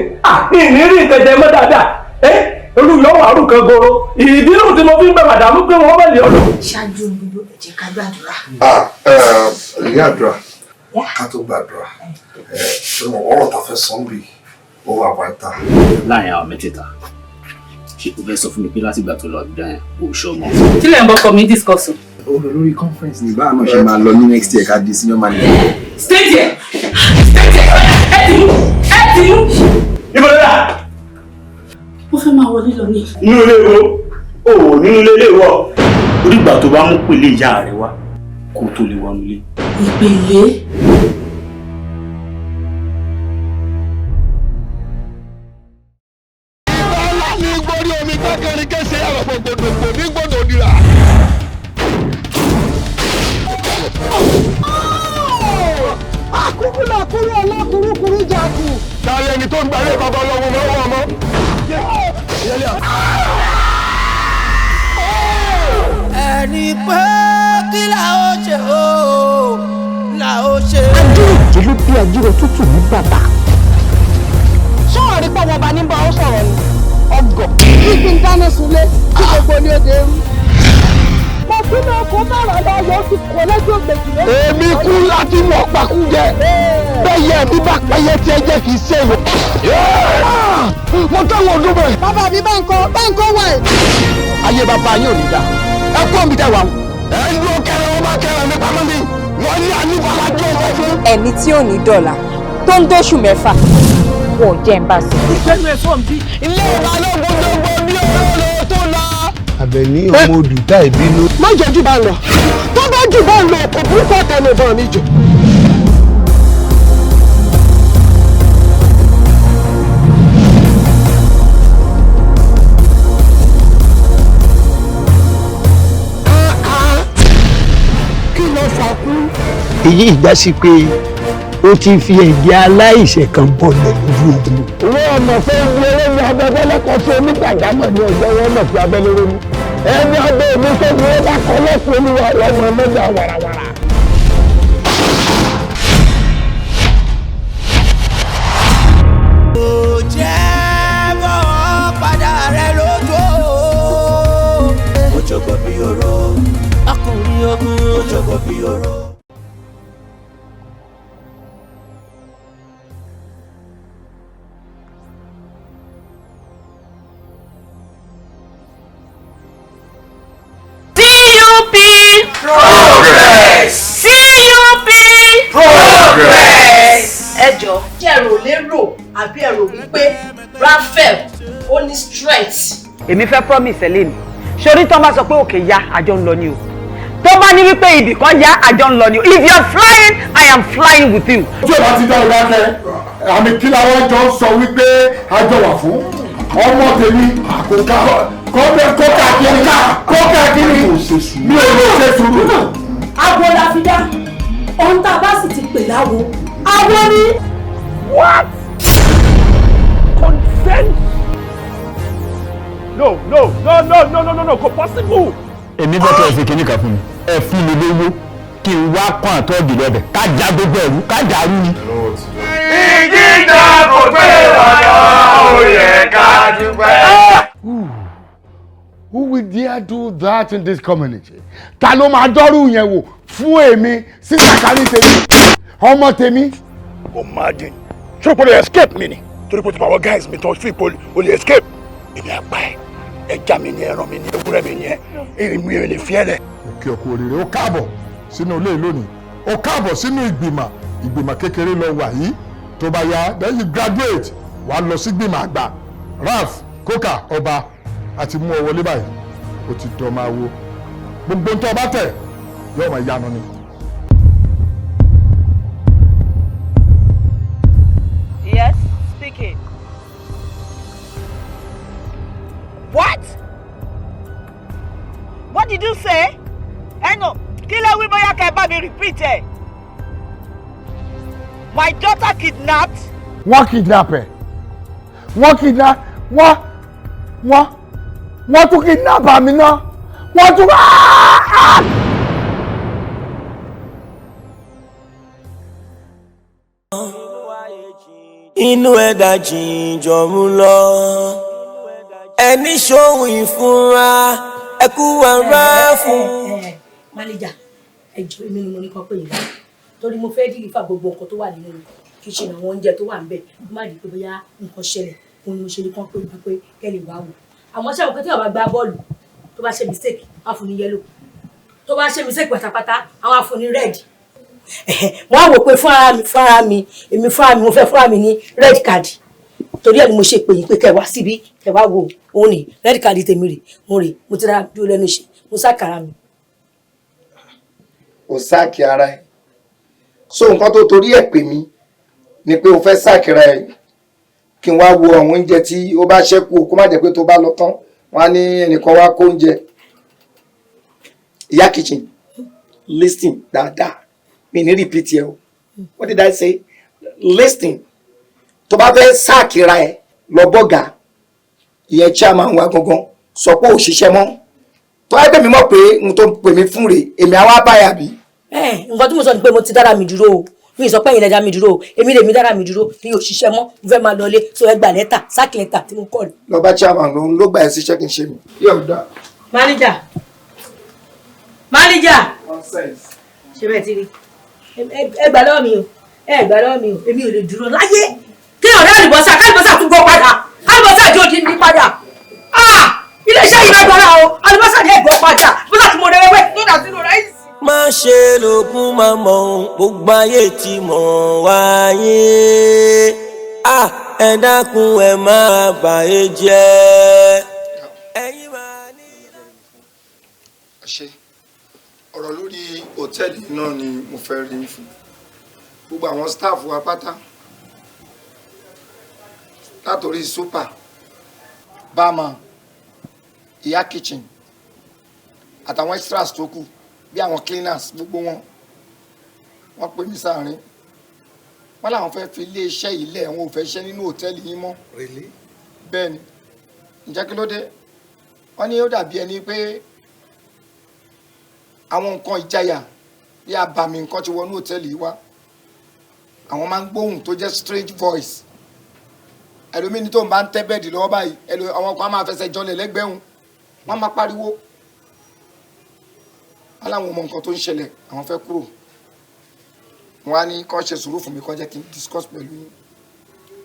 ìní rí ìtẹ̀jẹ̀ mọ́ dáadáa. Olùyọ̀ wà rú kan goro. Ìdí nù tí mo fi ń bẹ màdámú pé wọ́n bẹ̀ lé ọ̀dọ̀. Ṣáájú gbogbo ẹ jẹ́ ká gbàdúrà. Ìyá àdúrà, ká tó gbàdúrà, ọ̀rọ̀ ta fẹ́ sọ ń bì ó wà wáìtà. Láàrin àwọn mẹ́tẹ̀ẹ̀ta, ṣé o fẹ́ sọ fún mi pé látìgbà tó lọ Àbújá yẹn, o ò ṣọ́ ọmọ? Kí lẹ̀ ń bọ́kọ mi discuss o? Ó lọ lórí conference ní báà náà ṣe máa lọ ní next year ká di senior manager. Stay there! Stay there! Ẹ ti mú! Ẹ ti mú! Ibo ló dà? Mo fẹ́ máa wọlé lọ ní. Inú ilé wo? O ò nínú ilé ilé wọ. Ó dìgbà tó bá mú pèlè ìyá rẹ wá kó tó lè wọnú ilé. Ìpèlè. Ọlá ní gbórí omi gbẹ́kẹ̀rin kése àròpọ̀ gbòdògbò ní gbòdò nira. Àkúkú làkúrú ọlọ́kùrúkúrú jàkú. Sáré ẹni tó ń gbàlẹ́ bàbá ọlọ́wọ́ lọ́wọ́ ọmọ. Ẹni pé kí la ó ṣe o la ó ṣe. Adúrò ló bí ajírò tútù ní bàbá. Sọ̀rọ̀ rí pọ̀ wọn bá ní bá ó sọ̀rọ̀ ni ọgọ̀. Kí n dáná sunlé kí gbogbo ní ó dé rú. Mo kí náà kó bàrà lọ yóò fi kọ́ lẹ́jọ́ gbèjì lórí. Èmi kú láti mọ̀ pàkú jẹ. Bẹ́yẹ mi bá pẹ́yẹ tí ẹ jẹ́ kì í ṣe ìwọ. Mo táwọn ọdún bẹ̀. Bàbá mi bá ń kọ́ wà ẹ̀. Ayé bàbá yín ò ní dá. Ẹ kú omi tẹ wà. Ẹ ń dúró kẹrẹ wọn bá kẹrẹ mi pamọ́ mi. Wọ́n ní àníbàlájọ́ ọ̀fẹ́ fún. Ẹni tí ò ní dọ̀là tó ń dóṣù mẹ́fà wọ̀ jẹ́ ń bá sọ. Ìgbẹ́nu ẹ̀ sọ̀ ń bí. Ilé ìbálòpọ̀ gbogbo bí olóró tó lọ. Àbẹ̀ní ọmọ òdùtá ìbínú. Má jẹ́ jù bá ń lọ. Tó bá jù bá ń lọ, kò burúkú ọ̀tẹ̀ ní ìbọn mi jù. Kí ló fà kú? Èyí ìgbà sí pé Ó ti fi ẹ̀jẹ̀ aláìṣẹ̀ kan bọ̀lẹ̀ lójú ogun. Wọ́n mọ̀ pé ibi eré ni abẹ́fẹ́lẹ́ kan sí onígbàjámọ̀ ní ọjọ́ wọn mọ̀ sí abẹ́ lóró ni. Ẹni abẹ́ mi tó fi wọ́n bá kọ́ lọ́sùn olúwa ọlọ́mọ mẹ́ta wàràwàrà. Kò jẹ́ bọ́wọ́ padà rẹ lójú o. Ojogo bí oró, ọkùnrin ogun, ojogo bí oró. CUP Progress. CUP Progress. Ẹ jọ ṣé ẹ rò lérò àbí ẹ rò wípé Raphael ó ní strength. Èmi fẹ́ promise ẹ lẹ́nu sórí tó bá sọ pé òkè ya, àjọ ń lọ ni o. Tó bá ní wípé ibì kan ya, àjọ ń lọ ni o. If you are flying, I am flying with you. Tí o bá ti dá ọ̀gá kẹ, àmì kí làwọn jọ ń sọ wípé a jọ wà fún ọmọ tèmi àkókò kókà kiri kókà kiri mi ò lè ṣe sùúrù. Abo la fi dá ohun tá a bá sì ti pè láwo awo ni. What? Consent? No, no, no, no, no, no, no, no, kò possible. Èmi fẹ́ kẹ́ ẹ fi kinní kan fún mi, ẹ fún mi lówó kí n wá kọ́ àtọ́ọ̀gì lọ́bẹ̀ ká já gbogbo ẹ̀rú ká dàrú ni. Ìjíjà kò gbé wa lọ, ó yẹ ká dúpẹ́. Who will dare do that in this community? Ta ló máa dọ́rù yẹn wò fún èmi sí sàkárí tèmi ọmọ tèmi? O imagine ṣé o kò lè escape mi ni torí pé o ti bá àwọn guys mi tó fi ipò o lè escape èmi àgbà ẹ ẹja mi ni ẹran mi ni ewúrẹ́ mi ni ẹ èrè mi ò lè fi ẹ lẹ. Òkè ọkọ òrèrè, ó káàbọ̀ sínú ilé lónìí, ó káàbọ̀ sínú ìgbìmọ̀ ìgbìmọ̀ kékeré lọ wà yìí. Tó bá yá, then you graduate, wàá lọ sí gbìmọ̀ àgbà. Ralph Coker ọba àti mú ọ wọlé báyìí, ó ti dán máa wo gbogbo ń tọ́ ọba tẹ̀ yóò máa yanu ni. Yes, speaking. What? What did you say? Ẹnu, kí ló wí bóyá kẹ́ ẹ bá mi repeat ẹ̀? My daughter kidnapped. Wọ́n kidnap ẹ̀, wọ́n kidnap, wọ́n tún kidnap àmì náà, wọ́n tún. Inú ẹ̀dá jìn jọ̀mú lọ, ẹni ṣòwò ìfúnra ẹkú ara fún. Mánéjà, ẹ jọ̀ọ́, èmi ni mo ní kàn pé yín torí mo fẹ́ dìlífà gbogbo nǹkan tó wà nínú kíṣìnì, àwọn oúnjẹ tó wà níbẹ̀, kó má di pé bóyá nǹkan ṣẹlẹ̀. Òun ni mo ṣe ní kàn pé yín pé kẹ́ lè wá wò. Àmọ́ ṣé àwọn pé tí wọ́n bá gbá bọ́ọ̀lù tó bá ṣe mistake, wọ́n á fún ní yellow, tó bá ṣe mistake pátápátá, àwọn á fún ní red. Wọ́n á wò pé fúnra mi èmi fúnra mi mo fẹ́ fúnra mi ní red card. Torí ẹ̀ ni mo ṣe pè yín pé kẹ́ wá síbí, kẹ́ wá wò. Òun ni red card tèmi rè, òun rè. Mo ti rà dúró lẹ́nu iṣẹ́, mo sákàrà mi. O sack ara ẹ. So nǹkan tó torí ẹ̀ pè mí ni pé o fẹ́ sack ara ẹ, kí n wá wo àwọn oúnjẹ tí ó bá ṣẹ́kù, kó má jẹ́ pé tó bá lọ tán wọ́n á ní ẹnìkan wá kó oúnjẹ. Ìyá kitchen, listen dáadáa, mi ní repeat ẹ o. What did I say? Listen. Tó bá fẹ́ sack ara ẹ, lọ bọ́gà, ìyẹn chairman wa gangan, sọ pé ò ṣiṣẹ́ mọ́. Tó wáyé pé mi mọ̀ pé n tó pè mí fún rè, èmi àwa báyà bí. Nǹkan tí mo sọ ni pé mo ti dára mi dúró o. Mi sọ pé ẹ̀yin lẹ dá mi dúró o. Èmi lèmi dára mi dúró, mi ò ṣiṣẹ́ mọ́, mo fẹ́ máa lọlé. So ẹ gbà lẹ́tà, sack lẹ́tà tí mo kọ́ ni. Lọ bá chairman, lòun ló gbà ẹ síṣẹ́, kí n ṣe mi. Yóò dá. Mánéjà, mánéjà, ṣe bẹ́ẹ̀ ti rí? Ẹ gbà lọ́wọ́ mi o, ẹ gbà lọ́wọ́ mi o. Èmi ò lè dúró láyé kí ọ̀rẹ́ àlùbọ́sà kálùbọ́sà tún gbọ́ padà, àlùbọ́sà jò dín ní padà. Iléeṣẹ́ yìí lágbára o. Àlùbọ́sà ní ẹ̀gbọ́n padà, àlùbọ́sà tí mo rẹ wẹ́wẹ́ tó dà sínú ráìsì. Má ṣe lògùn máa mọ̀ ọ́n, gbogbo ayé ti mọ̀ wáyé. Ẹ dákun, ẹ má bàyé jẹ́. Ṣe ọ̀rọ̀ lórí hòtẹ́ẹ̀lì náà ni mo fẹ́ rí fún gbogbo àwọn staff wa pátá, látòrí super, barman, ìyá kitchen àtàwọn extras tó kù bí àwọn cleaners, gbogbo wọn, wọ́n pè mí sáàrin. Wọ́n làwọn fẹ́ fi iléeṣẹ́ yìí lẹ̀, wọn ò fẹ́ ṣiṣẹ́ nínú hòtẹ́ẹ̀lì yín mọ́. Really? Bẹ́ẹ̀ ni. Ǹjẹ́ kí ló dé? Wọ́n ní ó dàbí ẹni pé àwọn nǹkan ìjayà bí abàmì nǹkan ti wọnú hòtẹ́ẹ̀lì yìí wá. Àwọn máa ń gbóhùn tó jẹ́ strange voice. Ẹlòmíì ní tó ń bá ń tẹ́ bẹ́ẹ̀dì lọ́wọ́ báyìí, àwọn kan á máa fẹsẹ̀ jọlẹ̀ lẹ́gbẹ̀ẹ́ òun, wọ́n máa pariwo. Wọ́n láwọn mọ nǹkan tó ń ṣẹlẹ̀, àwọn fẹ́ kúrò. Wọ́n á ní kó ṣe sùúrù fún mi, kó jẹ́ kí n discuss pẹ̀lú yín.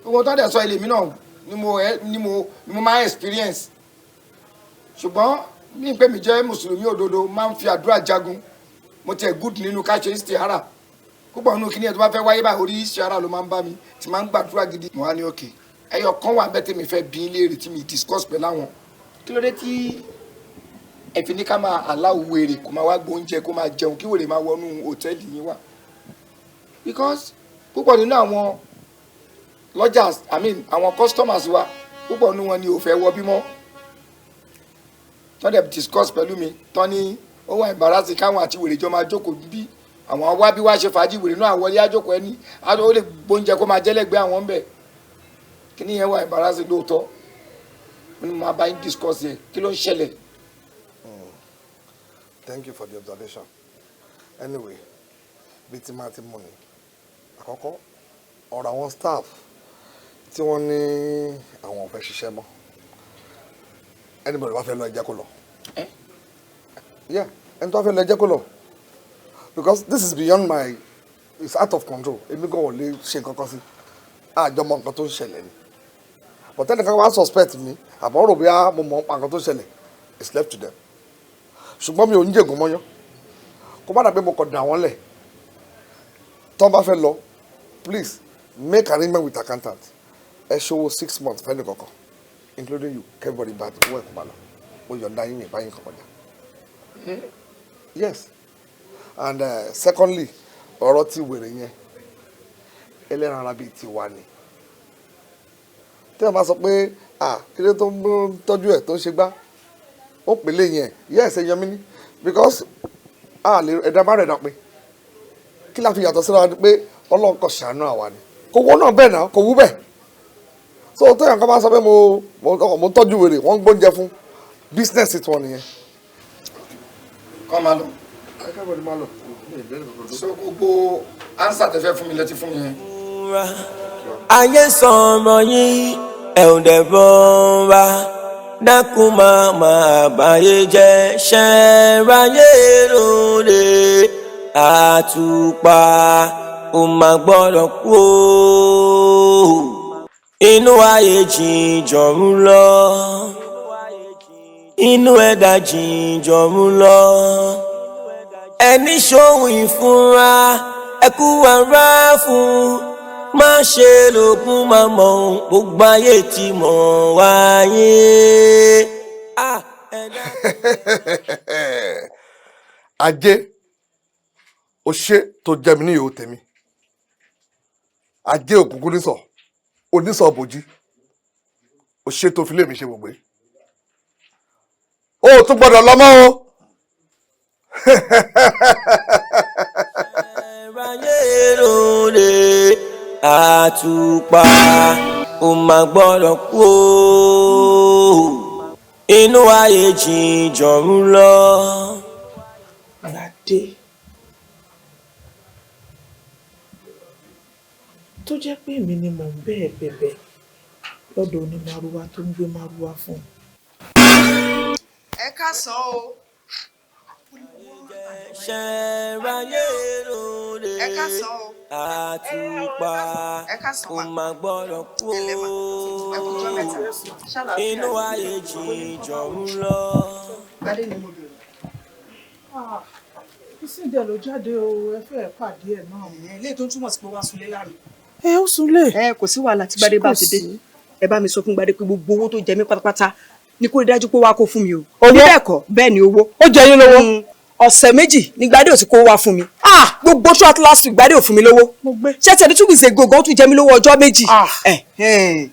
Gbogbo tó dẹ̀ sọ ilé mi náà ni mo máa experience. Ṣùgbọ́n ní pé mi jẹ́ mùsùlùmí òdodo, máa ń fi àdúrà jagun. Mo tiẹ̀ good nínú ká ṣe istihara. Púpọ̀ nínú kíní ẹ̀ tó bá fẹ́ wáyé báyìí, orí istihara ló máa ń bá mi tí máa ń gbàdúrà gidi. Mo wá ní òkè ẹyọ kan wà bẹ́ẹ̀ tí mi fẹ́ bí léèrè tí mi discuss pẹ̀lú àwọn. Kí ló dé tí ẹ fi ní ká máa allow wèrè kó máa wá gbóúnjẹ, kó máa jẹun, kí wèrè máa wọnú hòtẹ́ẹ̀lì yín wá? Because púpọ̀ nínú àwọn lodgers, I mean àwọn customers wa, púpọ̀ nínú wọn ni ò fẹ́ wọ bímọ. Tọ́ dẹ̀ discuss pẹ̀lú mi, tọ́ ní ó wà embarrassing káwọn àti wèrè jọ máa jókòó bí àwọn wá bí wá ṣe fàájì, wèrè náà wọlé àjókòó, ẹni ó lè gbóúnjẹ kó máa jẹ́lẹ̀gbẹ́ àwọn ń bẹ̀. Kí ni yẹn wà embarrassing lóòótọ́. Mo ní mo máa bá yín discuss yẹn, kí ló ń ṣẹlẹ̀? Thank you for the observation. Anyway, bí tí máa ti mú ni àkọ́kọ́, ọ̀rọ̀ àwọn staff tí wọ́n ní àwọn ò fẹ́ ṣiṣẹ́ mọ́, anybody wá fẹ́ lọ, ẹ jẹ́ kó lọ. Yeah, ẹni tó wá fẹ́ lọ, ẹ jẹ́ kó lọ, because this is beyond my, it's out of control. Èmi gan ò lè ṣe nǹkan kan sí àjọmọ nǹkan tó ń ṣẹlẹ̀ ni, but ẹnìkan wá suspect mi àbọ̀ rò bóyá mo mọ̀ nípa nǹkan tó ń ṣẹlẹ̀, it's left to them. Ṣùgbọ́n mi ò ní jẹ̀gùn mọ́yán kó má dàgbé, mo kàn dà wọ́n lẹ̀. Tó bá fẹ́ lọ, please make arrangement with accountant, ẹ ṣòwò 6 months fẹ́ni kankan, including you. Everybody bá owó ẹ̀ kó máa lọ. Mo yọ̀ǹda yín, mi báyìí kan kọjá. Yes, and secondly, ọ̀rọ̀ tí wèrè yẹn, ẹlẹ́ran ara bíi tiwa ni. Tí wọ́n bá sọ pé, ah, kí ló tó ń tọ́jú ẹ̀ tó ń ṣe gbá, ó pèlè yẹn. Yes, ẹ̀yàn mi ní, because a lè ẹ̀dá bá rẹ̀ dà pé kí la fi yàtọ̀ síra wa ni pé Ọlọ́run kò ṣàánú àwa ni. Kò wọ́n náà bẹ́ẹ̀ náà, kò wú bẹ́ẹ̀. So tóyàn kan bá sọ pé mo tọ́jú wèrè, wọ́n ń gbóúnjẹ fún, business tí wọ́n nìyẹn. Kọ́ máa lọ. Everybody máa lọ. So gbogbo answer tẹ fẹ́ fún mi lẹ́tí fún mi yẹn. Ayé sọ̀rọ̀ yìí, ẹ̀ ò dẹ̀ rọra dákun, máa máa báyé jẹ́ ṣẹ́ráyé lóde àtùpà ò máa gbọ́dọ̀ kú o. Inú ayé jìn jọ̀rún lọ, inú ẹ̀dá jìn jọ̀rún lọ. Ẹni ṣòwò ìfúnra ẹkú ara fún má ṣe lògùn, máa mọ̀ gbogbo ayé tí mọ̀ wáyé. Ah. Ajé o, ṣe tó jẹ mí ní ìhò tèmi. Ajé òkùnkùn nísọ onísọ bòjí, o ṣe tó fi lé mi ṣe gbogbo o. Ò tún gbọ́dọ̀ lọ mọ́ o. Ayé lóde àtùpà ò máa gbọ́dọ̀ kú o. Inú ayé jìn jọ̀rún lọ. Gbadé, tó jẹ́ pé èmi ni mò ń bẹ́ẹ̀ bẹ̀bẹ̀ lọ́dọ̀ onímàrúwá tó ń gbé márúwá fún un. Ẹ káàsán o. Ṣẹ̀ráyé lóde Ẹ káàsán o. àtùpà Ẹ káàsán ò mà. máa gbọ́dọ̀ kú Ẹlẹ́ mà. Ẹ kú ọjọ́ mẹ́ta. Ṣàlàáfíà inú ni? Ayé jìn jọ̀rún lọ. Gbadé ni mo bèrè. Ìsìndẹ̀ ló jáde o, ẹ fẹ́ pàdé ẹ̀ náà. Eléyìí tó ń túmọ̀ sí pé wàá sunlé lánàá. Ẹ ó sunlé. Ẹ kò sí wàhálà, tí Gbadé bá ti dé, ẹ bá mi sọ fún Gbadé pé gbogbo owó tó jẹ mí pátápátá ni kó rí dájú pé wàá kó fún mi o. Owó? Bí bẹ́ẹ̀ kọ́, bẹ́ẹ̀ ni, owó. Ó jẹ yín lówó? Ọ̀sẹ̀ 2 ni Gbadé ò ti kó wá fún mi. Gbogbo throughout last week, Gbadé ò fún mi lówó. Ṣé tẹ̀lé 2 weeks ago gan, ó tún jẹ mí lówó ọjọ́ 2.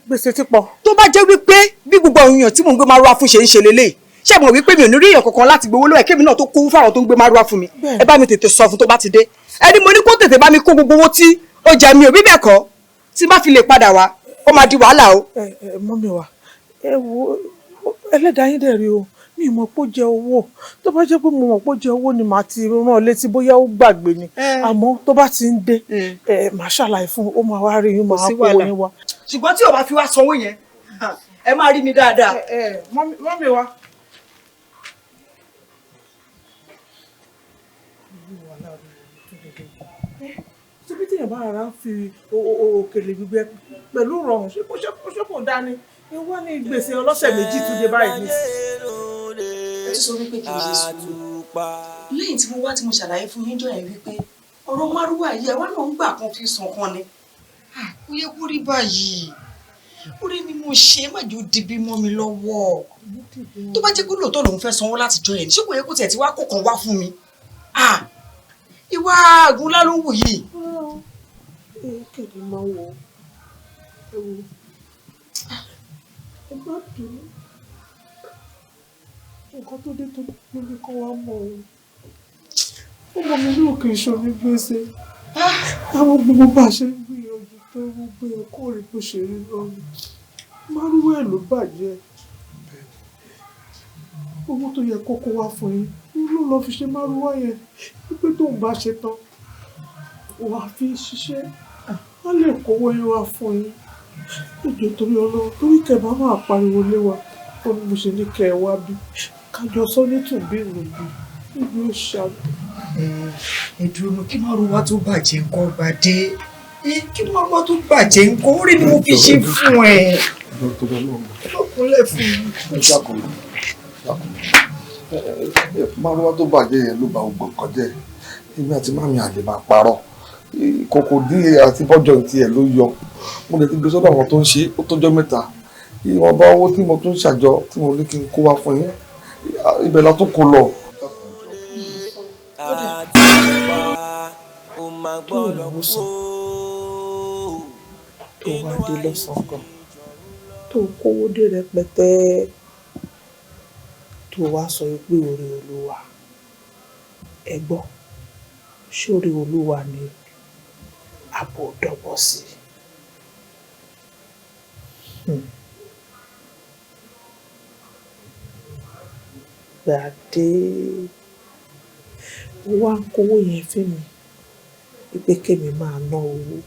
Gbèsè ti pọ̀. Tó bá jẹ́ wípé bí gbogbo àwọn èèyàn tí mò ń gbé márúwá fún ṣe ń ṣe lélẹ́yìí, ṣé mo wípé mi ò ní rí èèyàn kankan láti gbowó lọ́wọ́ ẹ̀ kémi náà tó kó fáwọn tó ń gbé márúwá fún mi. Ẹ bá mi tètè sọ fún tó bá ti dé, ẹni mo ní kó tètè bá mi kó gbogbo owó tí Ó jẹ mi ò bí bẹ́ẹ̀ kọ́, tí n bá fi lè padà wá, ó máa di wàhálà o. Ẹ ẹ, mummy wa, ẹ wo, ẹlẹ́dàá yín dẹ̀ rí o. Mi ì mọ̀ pé ó jẹ owó. Tó bá jẹ́ pé mo mọ̀ pé ó jẹ owó ni, màá ti rán ọ létí, bóyá ó gbàgbé ni. Àmọ́ tó bá ti ń dé, ẹ màá ṣàlàyé fún un, ó máa wá rí yín, máa sí kó wàhálà. yín wá. Ṣùgbọ́n tí o bá fi wá sanwó yẹn, ẹ máa rí mi dáadáa. Ẹ mummy wa. Síbi tí èèyàn bá rárá ń fi òkèlè gbígbẹ pẹ̀lú rọrùn, ṣé kò dání ẹ wá ní gbèsè ọlọ́sẹ̀ 2 tún dé báyìí nísìnyí. Ẹ tún sọ wípé kí n ṣe sùúrù lẹ́yìn tí mo wá, tí mo ṣàlàyé fún yín jọ yẹn wípé ọ̀rọ̀ márúwá yìí, àwa náà ń gbà kan fi sàn kan ni. Ó yẹ kó rí báyìí. Orí ni mo ṣe má jò dibi mọ́ mi lọ́wọ́. Tó bá jẹ́ pé lóòótọ́ lòun fẹ́ sanwó láti jọ yẹn, ṣé kò yẹ kó tiẹ̀ ti wá kó kan wá fún mi? Ìwà àgúnlá ló ń wù yìí. Ẹ kéde máa wọ ẹ, wo, ẹ má bínú. Nǹkan tó dé tó lórí kọ́ wa mọ̀ o. Ọmọ mi náà kì í ṣoní gbèsè. Àwọn gbogbo bá a ṣe ń gbìyànjú tó, gbogbo ẹ̀kọ́ rí bó ṣe rí lọ́rùn. Márúwá ẹ̀ ló bàjẹ́. Owó tó yẹ kókó wá fún yín ló lọ fi ṣe márúwá yẹn, wípé tóun bá ṣe tán, wàá fi ṣiṣẹ́, wọ́n lè kówó yín wá fún yín. Ìjọ torí Ọlọ́run, torí kẹ́ bá máa pariwo lé wa, ó ní mo ṣe ní kẹ́ ẹ wá bí, kájọ sọ nítùbí ìròbí níbi ó ṣàlù. Ẹ dúró mọ, kí márúwá tó bàjẹ́ ńkọ́, Gbadé? Kí márúwá tó bàjẹ́ ńkọ́? Orí ni mo fi ṣe fún ẹ. Lọ́kùnlẹ̀ fún mi. Ẹ dákun, dákun. Márúwá tó bàjẹ́ yẹn ló ba gbogbo nǹkan jẹ́. Èmi àti mummy àlè máa parọ́. Kòkò dí àti bọ́jọ̀ tiẹ̀ ló yọ. Mo lè ti gbé sọ́dọ̀ àwọn tó ń ṣe, ó tọ́jọ́ mẹ́ta. Ìwọ̀nba owó tí mo tún ṣàjọ tí mo ní kí n kó wá fún yín, ibẹ̀ la tún kó lọ. Tó ìnáwó sàn, tó wá dé lọ́sàn-án gan, tó kówó dé rẹpẹtẹ, tó wá sọ pé oore Olúwa. Ẹ gbọ́, ṣé oore Olúwa ni àbò dọ́gbọ́n sí i? Gbàdé, ó wá ń kówó yẹn fún mi wípé kémi máa ná owó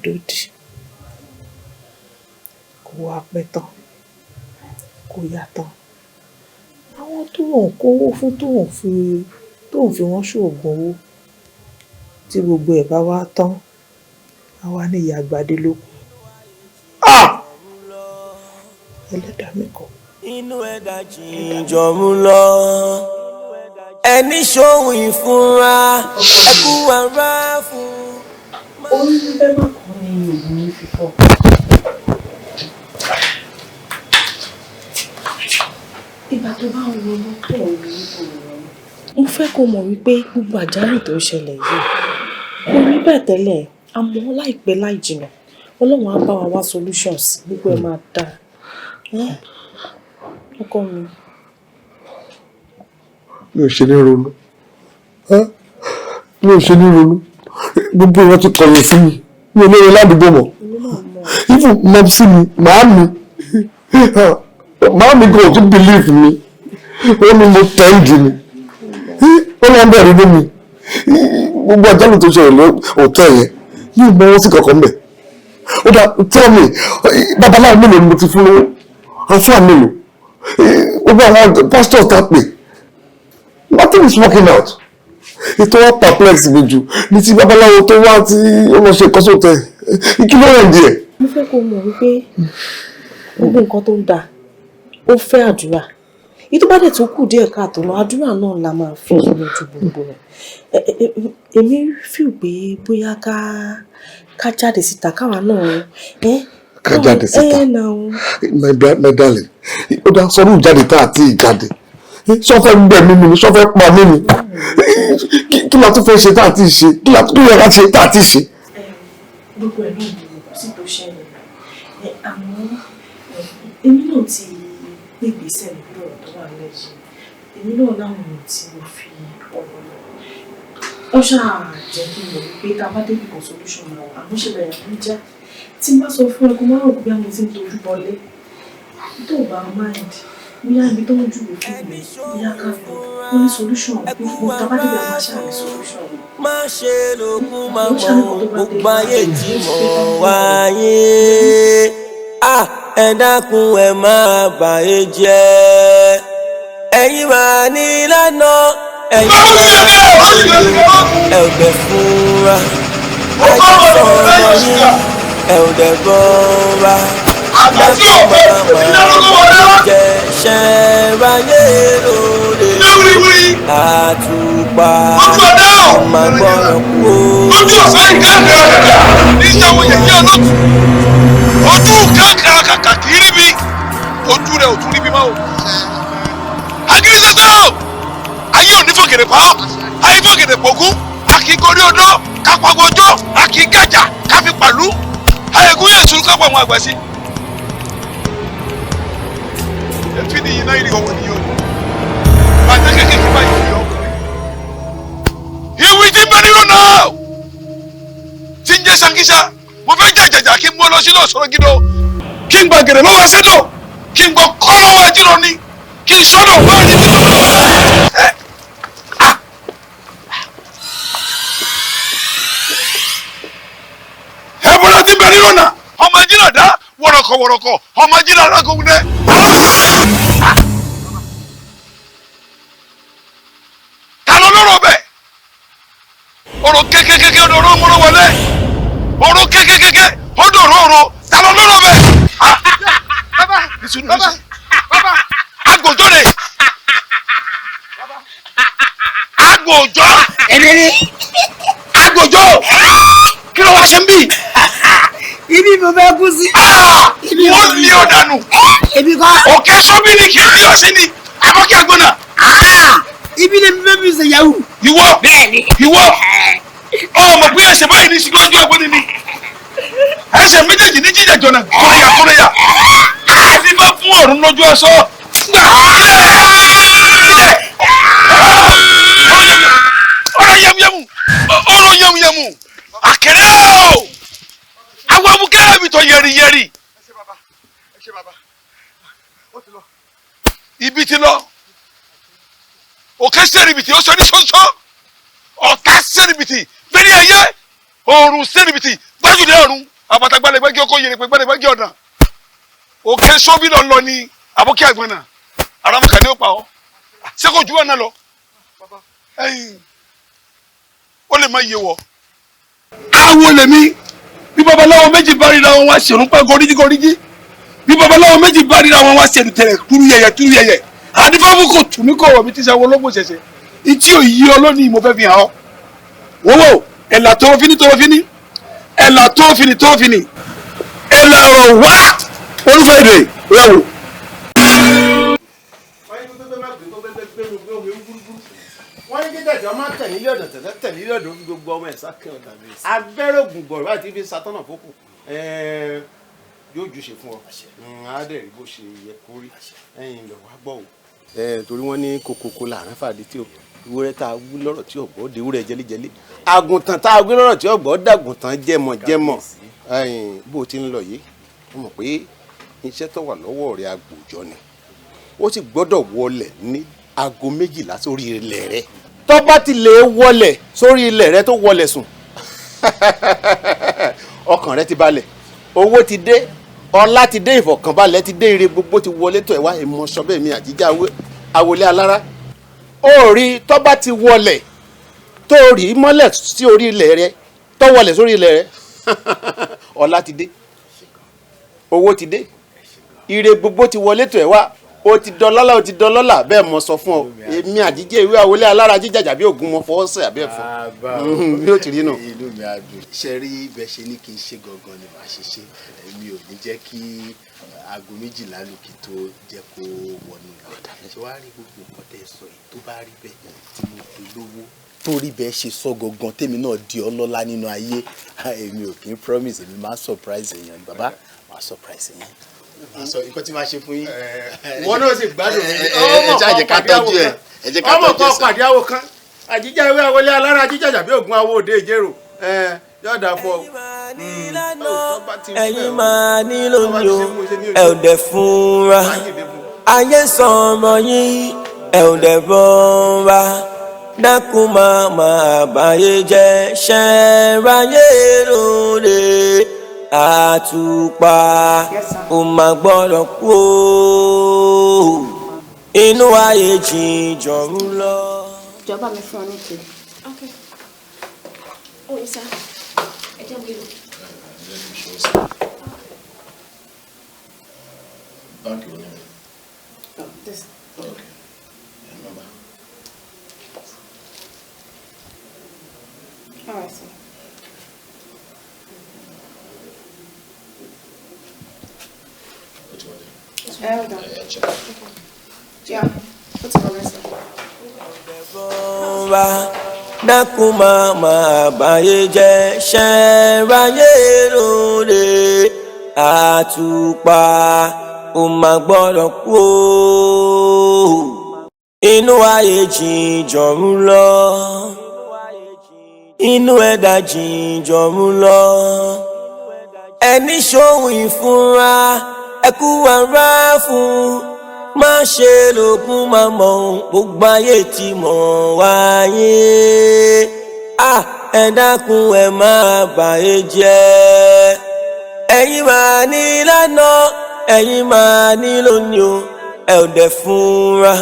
dòdì, kó wá pẹ́ tán, kó yá tán, àwọn tó ń kówó fún, tó ń fi wọ́n ṣoògùn owó, tí gbogbo ẹ̀ bá wá tán, á wá ní ìyá Gbadé ló kù. Ẹlẹ́dàá mi kọ́. Inú ẹ̀dá jìnjọ mú lọ, ẹni ṣòwò ìfúnra ẹkú ara fún. Orí fífẹ́ má kọ́ ní oògùn orí fífọ́. Ìgbà tó bá ń ronú tó ń ronú tó ń ronú, mo fẹ́ kó mọ̀ wípé gbogbo àjálù tó ṣẹlẹ̀ yìí kò rí bẹ́ẹ̀ tẹ́lẹ̀. Àmọ́ láìpẹ́ láì jìnnà, Ọlọ́run á bá wa wá solutions, gbogbo ẹ̀ máa dáa. Ọkọ mi. Mi ò ṣe ní ronú, mi ò ṣe ní ronú. Gbogbo ìwọ́n ti kọ̀yìn sí mi, mi ò lóore ládùúgbò mọ́. Even mumsy mi, màámi, màámi gan ò tún believe mi. Wọ́n ní mo tẹ́ ìdí mi, wọ́n máa ń bẹ̀rù ní mi. Gbogbo àjálù tó ṣẹlẹ̀ lọ òtẹ́ yẹn yóò mọ owó sí kankan mẹ́. Ó dà, tell me, babaláwo mélòó ni mo ti fún lówó? Àfáà mélòó? Gbogbo àwọn pastors tá a pè, nothing is working out. Ètò wa perplex mi jù ní ti babaláwo tó wá tí ó lọ ṣe nǹkan sóòtẹ́. Kí ló rẹ̀ díẹ̀? Mo fẹ́ kó mọ̀ wípé gbogbo nǹkan tó ń da, ó fẹ́ àdúrà. Èyí tó bá dẹ̀ tó kù díẹ̀ káàtó lọ, àdúrà náà la máa fi yanjú gbogbo rẹ̀. Èmi feel pé bóyá ká jáde síta, káwa náà ẹ. Ká jáde síta? Ẹ nà ó. My darling, ó dá sọdún jáde tá àti ìjáde. Sọ fẹ́ gbẹ̀mí mi ni? Sọ fẹ́ pa mí ni? Kí la tún fẹ́ ṣe tá àti ṣe? Kí la tún yẹ ká ṣe tá àti ṣe? Gbogbo ẹ̀ náà ni kò sí tó ṣẹlẹ̀. Àmọ́ èmi náà ti gbé ìgbésẹ̀ lórí ọ̀rọ̀ tó wà nílẹ̀ yìí. Èmi náà láwọn ọ̀nà tí mo fi ọ̀rọ̀ lọ. Ó ṣáà jẹ́ kí n mọ̀ wípé tá a bá débi kan solution máa wà, àmọ́ ṣe bẹ̀rẹ̀ ń já. Tí n bá sọ fún ẹ kó má rò pé àwọn tí ń tojú bọlé. Tó o bá mind, bóyá ibi tó ń júwèé fún mi, bóyá ká lọ, ó ní solution pé mo tá a bá débi àwọn aṣáà ní solution. Má ṣe lókun máa mọ gbogbo ayé tí mo wáyé. Ẹ dákun ẹ má bàyé jẹ́. Ẹ̀yin máa ní lánàá, ẹ̀yin máa ní ẹ ò dẹ̀ fúnra. Ajá sọ̀rọ̀ yín, ẹ ò dẹ̀ gbọ́ra. Dákun máa jẹ́ ṣẹ́ ráyé lóde. Àtùpà máa gbọ́rọ̀ kú o. Lójú ọ̀sán ìkáàkiri àgàgà ní ìyàwó yẹ̀yẹ́ olótù. Ojú káàkiri àgàgà kì í ríbi. Ojú rẹ̀ ò tún ríbi máa o. Agiri sẹ́sẹ́ o! Ayé ò ní fòkèrè pa ọ́. Ayé fòkèrè pògún. A kì í gorí odó, ká pagbo ọjọ́, a kì í gàjà, ká fi pàlú. Ayẹ̀kú yẹ̀ sùn ká pa àwọn àgbà sí. Efi ni yìí náà yìí ọwọ́ ni yóò ní. Bàtà kékeré báyìí ni ọkùnrin. Ìwé tí ń bẹ nínú náà tí ń jẹ́ sankisa, mo fẹ́ jàjàjà kí n mú ọ lọ sílé ọ̀sọ̀rọ̀ gidò. Kí n gba gèrè lọ́wọ́ sẹ́dọ̀, kí n gbọ́ kọ́ lọ́wọ́ ajírọ̀ ni, kí n sọ́dọ̀ wọ́n ní títí. Ẹ̀bùrọ̀ tí ń bẹ nínú náà, ọmọ ajírọ̀ dá wọ̀rọ̀kọ̀ wọ̀rọ̀kọ̀, ọmọ ajírọ̀ alágòkun dẹ́. Ta ló lọ́rọ̀ bẹ́ẹ̀? Ọ̀rọ̀ kékékéké ọ̀dọ̀ ọ̀rọ̀ mọ́rọ̀ wọlé. Ọ̀rọ̀ kékékéké ọ̀dọ̀ ọ̀rọ̀ ọ̀rọ̀ ta ló lọ́rọ̀ bẹ́ẹ̀? Bàbá bàbá bàbá. Agbòjọ́ rẹ̀. Agbòjọ́. Èmi ni. Agbòjọ́. Kí ló wá ṣe ń bì? Ibi mo fẹ́ kú sí. Wọ́n lé ọ dànù. Èmi kọ́. Òkè sọ́bí ni kì í lé ọ sí ni. Àbọ̀kí àgbọ̀nà. Ibi lè fẹ́ fi ṣe yahoo. Ìwọ. Bẹ́ẹ̀ni. Ìwọ. Ọmọ pé ẹsẹ̀ báyìí ní síwájú àgbọ̀nì ni. Ẹsẹ̀ méjèèjì ní jíjà jọ̀nà kúrẹ́yà kúrẹ́yà. Àti bá fún ọ̀run lójú aṣọ. Ọ̀rọ̀ yẹmuyẹmu. Ọ̀rọ̀ yẹmuyẹmu. Àkẹrẹ́ o. Àwọn abúkẹ́ mi tọ yẹriyẹri. Ibi ti lọ. Òkè sẹ́rìbìtì ó sọ ní sọ́nsọ́. Ọ̀tá sẹ́rìbìtì bẹ́ẹ̀ni ayé. Òòrùn sẹ́rìbìtì gbájúlẹ̀ ọ̀run. Àbàtàgbàlẹ̀ gbẹ́gí ọkọ̀ yèrè gbẹ́gbẹ́gbẹ́gí ọ̀nà. Òkè sóbì lọ lọ ní àbókí àgbọ̀nà. Àràmọ̀kà ni ó pa ọ́. Ṣé kò ju ọ̀nà lọ? Ẹyin ó lè má yé wọ. Awo lèmi bí babaláwo méjì bá ríra wọn wá ṣèrún pẹ́ goríjígoríjí. Bí babaláwo méjì bá ríra wọn wá ṣèrú tẹ̀rẹ̀ túrú yẹyẹ túrú yẹyẹ. Àdìfáfù kò tù mí kò wọ̀ mí tí sẹ́wọ́n ológun ṣẹ̀ṣẹ̀. Ìtí òyì ọlọ́ni mo fẹ́ fi hàn ọ́. Wọ́wọ́ ẹ̀là tó fini tó fini ẹ̀là tó fini tó fini ẹ̀là ọ̀rọ̀ wá olúfẹ́ èdè rẹ̀ wò. Wọ́n ní kíkẹ́jọ́ máa tẹ̀ nílé ọ̀dọ̀ tẹ̀tẹ̀ tẹ̀ nílé ọ̀dọ̀ fi gbogbo ọmọ ẹ̀ sákẹ́ ọ̀dà mi. Abẹ́rẹ́ ògùn gbọ̀rọ̀ báyìí tí fi satọ́nà fókù yóò júṣe fún ọ á dẹ̀ rí bó ṣe yẹ kó rí ẹ̀yìn lọ wá gbọ́ o. Torí wọ́n ní kokoko làárẹ̀ fàdí tí o ewúrẹ́ tá a wí lọ́rọ̀ tí ọ̀gbọ́ de ewúrẹ́ jẹ́lẹ́jẹ́lẹ́ àgùntàn tá a wí lọ́rọ̀ tí ọ̀gbọ́ dàgùntàn jẹ́mọ̀jẹ́mọ̀ bó o ti ń lọ yìí ó mọ̀ pé iṣẹ́ tó wà lọ́wọ́ rẹ̀ agbòjọ́ ni ó sì gbọ́dọ̀ wọlẹ̀ ní aago 12 sórí ilẹ̀ rẹ̀ tó bá ti lè wọlẹ̀ sórí ilẹ̀ rẹ̀ tó wọlẹ̀ sùn ọkàn rẹ̀ ti balẹ̀ owó ti dé ọlá ti dé ìfọ̀kànbalẹ̀ ti dé ire gbogbo ti wọlé tó ẹ̀ wá ìmọ̀ṣọ́ bẹ́ẹ̀ mi àjíjá awolé alára ó rí tó bá ti wọlẹ̀ tó rí mọ́lẹ̀ sí orí ilẹ̀ rẹ̀ tó wọlẹ̀ sórí ilẹ̀ rẹ̀ ọlá ti dé owó ti dé ire gbogbo ti wọlé tó ẹ̀ wá o ti dọlọ́lá o ti dọlọ́lá bẹ́ẹ̀ mo sọ fún ọ èmi àjíjẹ́ ìwé àwọlé alára jíjàjà bí ògún mo fọwọ́ sẹ̀ àbí ẹ̀fọ́ bí ó ti rí nù. Inú mi á dùn ṣe rí bẹ́ẹ̀ ṣe ní kí n ṣe gangan ni màá ṣe ṣe èmi ò ní jẹ́ kí aago 12 lù kí tó jẹ́ kó wọnú ilẹ̀ ṣe wá rí gbogbo nǹkan tẹ́ ẹ sọ yìí tó bá rí bẹ́ẹ̀ tí mo dolówó torí bẹ́ẹ̀ ṣe sọ gangan tèmi náà di ọlọ́lá nínú ayé èmi ò kí ń promise èmi máa surprise èèyàn ni bàbá máa surprise èèyàn sọ nǹkan tí máa ṣe fún yín. Wọn náà sì gbádùn mi. Ẹ jẹ́ ká tọ́jú ẹ ẹ jẹ́ ká tọ́jú ẹ ọmọ kan pàdé àwò kan Àjíjà ewé àwọlé alára àjíjà jàbí ògùn awo òde ìjérò yóò dà fọ. Ẹ̀yin máa ní lónìí o, ẹ ò dẹ̀ fúnra. Ayé sọ̀rọ̀ yín, ẹ ò dẹ̀ rọra. Dákun máa máa báyé jẹ́, ṣẹ́ráyé lóde. Àtùpà ò máa gbọ́dọ̀ kú o. Inú ayé jìnjọ̀ ń lọ. Ìjọba mi fún ọ ní kiri. Okay. Oh, Isa. Ẹ jẹ́ mi lò. Báńkì wo ni mi? Oh, this. Okay. Yeah, number. All right, sir. Ó ti wọlé. Ẹ hold on. Ẹ check. Yeah, ó ti wọlé, sir. Wa dákun máa máa báyé jẹ́, ṣẹ́ráyé lóde. Àtùpà ò máa gbọ́dọ̀ kú o. Inú ayé jìnjọ̀ ń lọ. Inú ẹ̀dá jìnjọ̀ ń lọ. Ẹni ṣòwò ìfúnra ẹkú ara fún. Má ṣe lògùn máa mọ̀, gbogbo ayé ti mọ̀ wáyé. Ẹ dákun ẹ má bàyé jẹ́. Ẹ̀yin máa ní lánàá, ẹ̀yin máa ní lónìí o, ẹ ò dẹ̀ fúnra.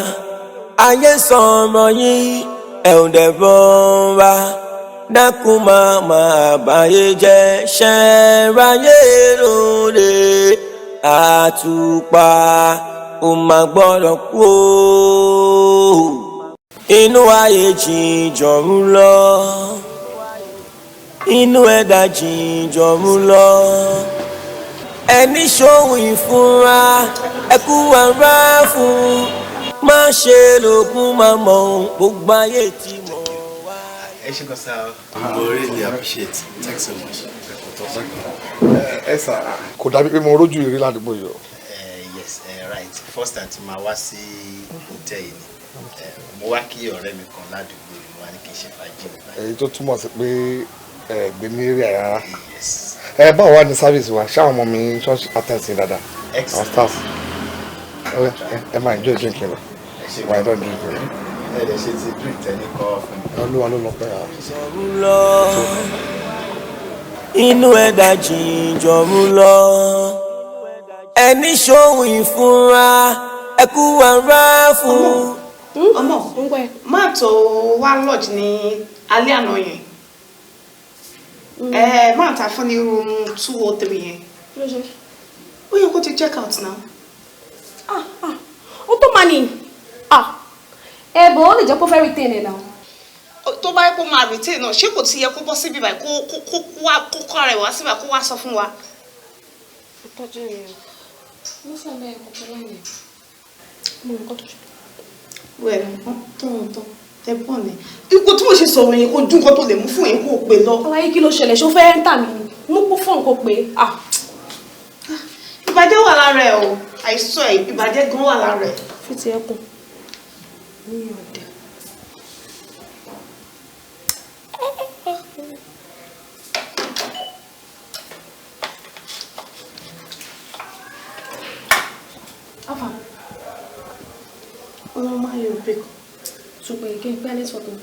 Ayé sọ̀rọ̀ yín, ẹ ò dẹ̀ rọra. Dákun máa máa báyé jẹ́, ṣẹ́ráyé lóde. Àtùpà ò máa gbọ́dọ̀ kú o. Inú ayé jìnjọ̀ ń lọ. Inú ẹ̀dá jìnjọ̀ ń lọ. Ẹni ṣòwò ìfúnra ẹkú ara fún. Má ṣe lògùn máa mọ̀, gbogbo ayé ti mọ̀. Ẹ ṣé gan sir, mo really appreciate, thanks so much. Ẹ sà, kò dàbí pé mo rójú ìrí ládùúgbò yìí o. Yes, right, first time tí máa wá sí hotel yìí ni mo wá kí ọ̀rẹ́ mi kan ládùúgbò yìí, mo wá ní kí n ṣe fàájì mi báyìí. Èyí tó túmọ̀ sí pé ẹ gbé ní eré rárá. Ẹ báwo wá ní service wa, ṣé àwọn ọmọ mi church attend sí dáadáa? Our staff. Ẹ máa enjoy drink yẹn lọ. Wà á dán drink yẹn. Ẹ lè ṣe ti drink tẹ́lẹ̀ kọ́ fún mi. Olúwa ló lọ pẹ́ yà. Inú ẹ̀dá jìnjọ̀ ń lọ. Ẹni ṣòwò ìfúnra ẹkú ara fún. Ọmọ, máa tó wá lodge ní alẹ́ àná yẹn. Máa ta fún ní room 203 yẹn. Ó yẹ kó ti check out now. Ó tó máa ní. Ẹ bọ̀ ó lè jẹ́ kó fẹ́ retain ẹ̀ náà. Tó bá yẹ kó máa retain náà, ṣé kò ti yẹ kó bọ́ síbí báyìí kó kó ara ẹ̀ wá síbí kó wá sọ fún wa. Ìtọ́jú rẹ̀ mo sọ bẹ́ẹ̀ kó pẹ́ láyé. Mo nǹkan tó ṣe. Wẹ̀ tán tẹ bọ́ ni. Ipò tí mo ṣe sọ̀rọ̀ yẹn kó dún nǹkan tó lè mú fún yẹn kó o pè lọ. Àlàyé kí ló ṣẹlẹ̀, ṣó fẹ́ ń tà mí ni? Mú kó fóònù kó pé. Ìbàjẹ́ wà lára ẹ̀ o, àìsàn ẹ̀ ìbàjẹ́ gan wà lára ẹ̀. Fi ti ẹkùn ní ọ̀dẹ̀. Afa. Ọlọ́run máa yọ pé. Ṣùgbọ́n ìkẹ́ ìpẹ́ network mi.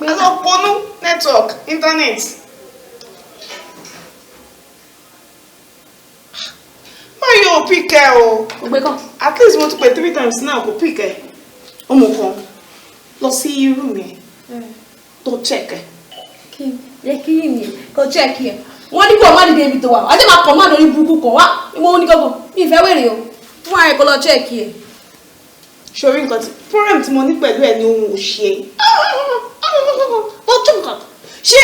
Ẹ lọ ponú network internet. Máa yọ pick ẹ o. Kò gbé kàn. At least mo ti pè 3 times now, kò pick ẹ. Ọmọ kan lọ sí room yẹn tó check ẹ. Kí ni kò check yẹn? Wọ́n ní kó o má dìde ibi tó wà. Ajé máa kàn má lórí burúkú kan wá. Ìwọ oníkankan mi ìfẹ́ wèrè o. Fún ààrẹ kó lọ check yẹn. Ṣorí nǹkan tí problem tí mo ní pẹ̀lú ẹ̀ ni òun ò ṣe. Ó tún nǹkan. Ṣé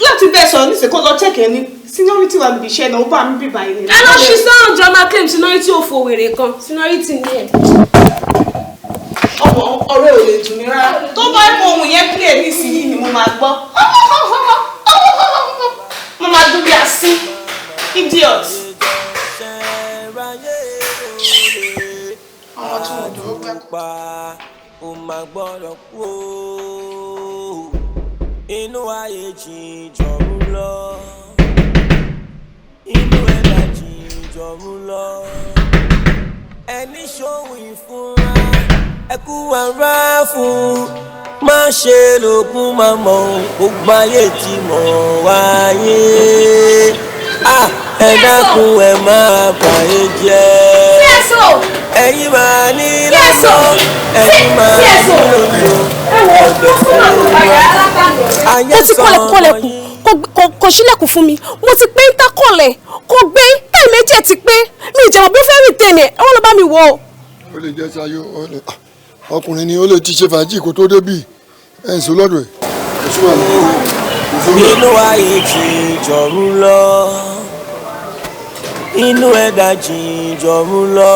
láti bẹ́ẹ̀ sọ̀rọ̀ nísìnyí kó lọ check ẹ ní seniority wa níbi iṣẹ́ náà ó bá mi bíbá yìí ni. Ẹ lọ ṣí sáwọn jọ máa claim seniority òfò wèrè kan, seniority ní ẹ̀. Ọmọ ọ̀rẹ́ ò lè dùn mí rárá. Tó bá mọ ohun yẹn clear nísìnyí ni mo máa gbọ́. Mo máa dún bí asín. Idiot. Ọmọ tí mo dúró pẹ́ kọ́. ò má gbọ́dọ̀ kú o. Inú ayé jìn jọ̀rún lọ, inú ẹ̀dá jìn jọ̀rún lọ. Ẹni ṣòwò ìfúnra ẹkú ara fún, má ṣe lògùn má mọ̀, gbogbo ayé ti mọ̀ wáyé. Ẹ dákun, ẹ má bàyé jẹ́. Ẹ̀yin máa ní lọ́sọ̀, ẹ̀yin máa ní lòdò. Mo ti kọlẹ̀kùn kọlẹ̀kùn, kò ṣílẹ̀kùn fún mi. Mo ti pé ń tákọ̀lẹ̀, kò gbé. Táì méjì ẹ̀ ti pé mi ìjẹ̀wọ̀n bí ó fẹ́ rìn tẹ̀lé ẹ̀ wọ́n lọ bá mi wò ó. Ó lè jẹ́ sayo ọkùnrin ni, ó lè ti ṣe fàájì kó tó débì. Ẹ̀ ń sọ lọ́dọ̀ ẹ̀. Inú ayé jìn jọ̀rún lọ, inú ẹ̀dá jìn jọ̀rún lọ.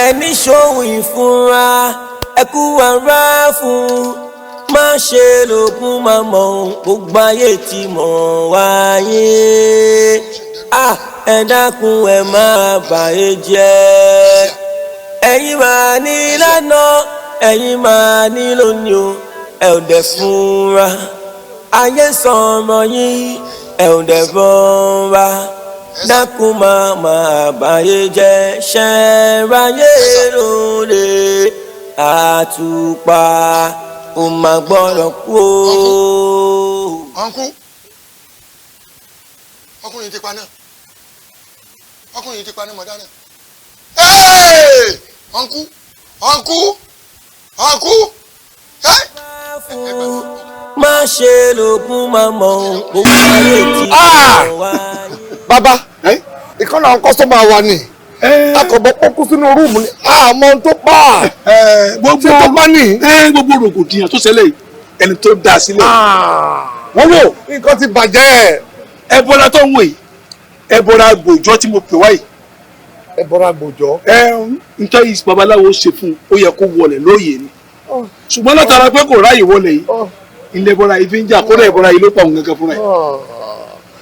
Ẹni ṣòwò ìfúnra ẹkú ara fún, má ṣe lògùn má mọ̀, gbogbo ayé ti mọ̀ wáyé. Ẹ dákun, ẹ má bàyé jẹ́. Ẹ̀yin máa ní lánàá, ẹ̀yin máa ní lónìí o, ẹ ò dẹ̀ fúnra. Ayé sọ̀rọ̀ yín, ẹ ò dẹ̀ rọra. Dákun, máa máa bàyé jẹ́. Ṣẹ́ráyé lóde àtùpà ò máa gbọ́dọ̀ kú o. Ọ̀nkú, ọkùnrin ti pa náà, ọkùnrin ti pa náà, mọ̀ dáná. Ọ̀nkú, ọ̀nkú, ọ̀nkú. Má ṣe lògùn má mọ̀, gbogbo ayé ti mọ̀ wá. Bàbá, ìkànnì àwọn customer wa ni akọ̀bọ̀ pọ́kú sínú room ni, àmọ́ ohun tó pa. Gbogbo ṣé tó bá ní. Gbogbo rògbòdìyàn tó ṣẹlẹ̀ yìí, ẹni tó dá sílẹ̀ wọ́n wò. Nǹkan ti bàjẹ́. Ẹbọra tó ń wò yìí, ẹbọra gbòjọ́ tí mo pè wá yìí. Ẹbọra gbòjọ́. Ẹ ntọ́ yìí babaláwo ṣe fún un, ó yẹ kó wọlé lóye ni, ṣùgbọ́n látara pé kò ráàyè wọlé yìí, ilé ẹbọra yìí fi ń jà. Kódà ẹbọra yìí ló pa òun gangan fúnra ẹ̀.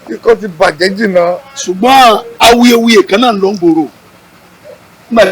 Nǹkan ti bàjẹ́ jìnnà. Ṣùgbọ́n awuyewuye kan náà ló ń gbòòrò nígbà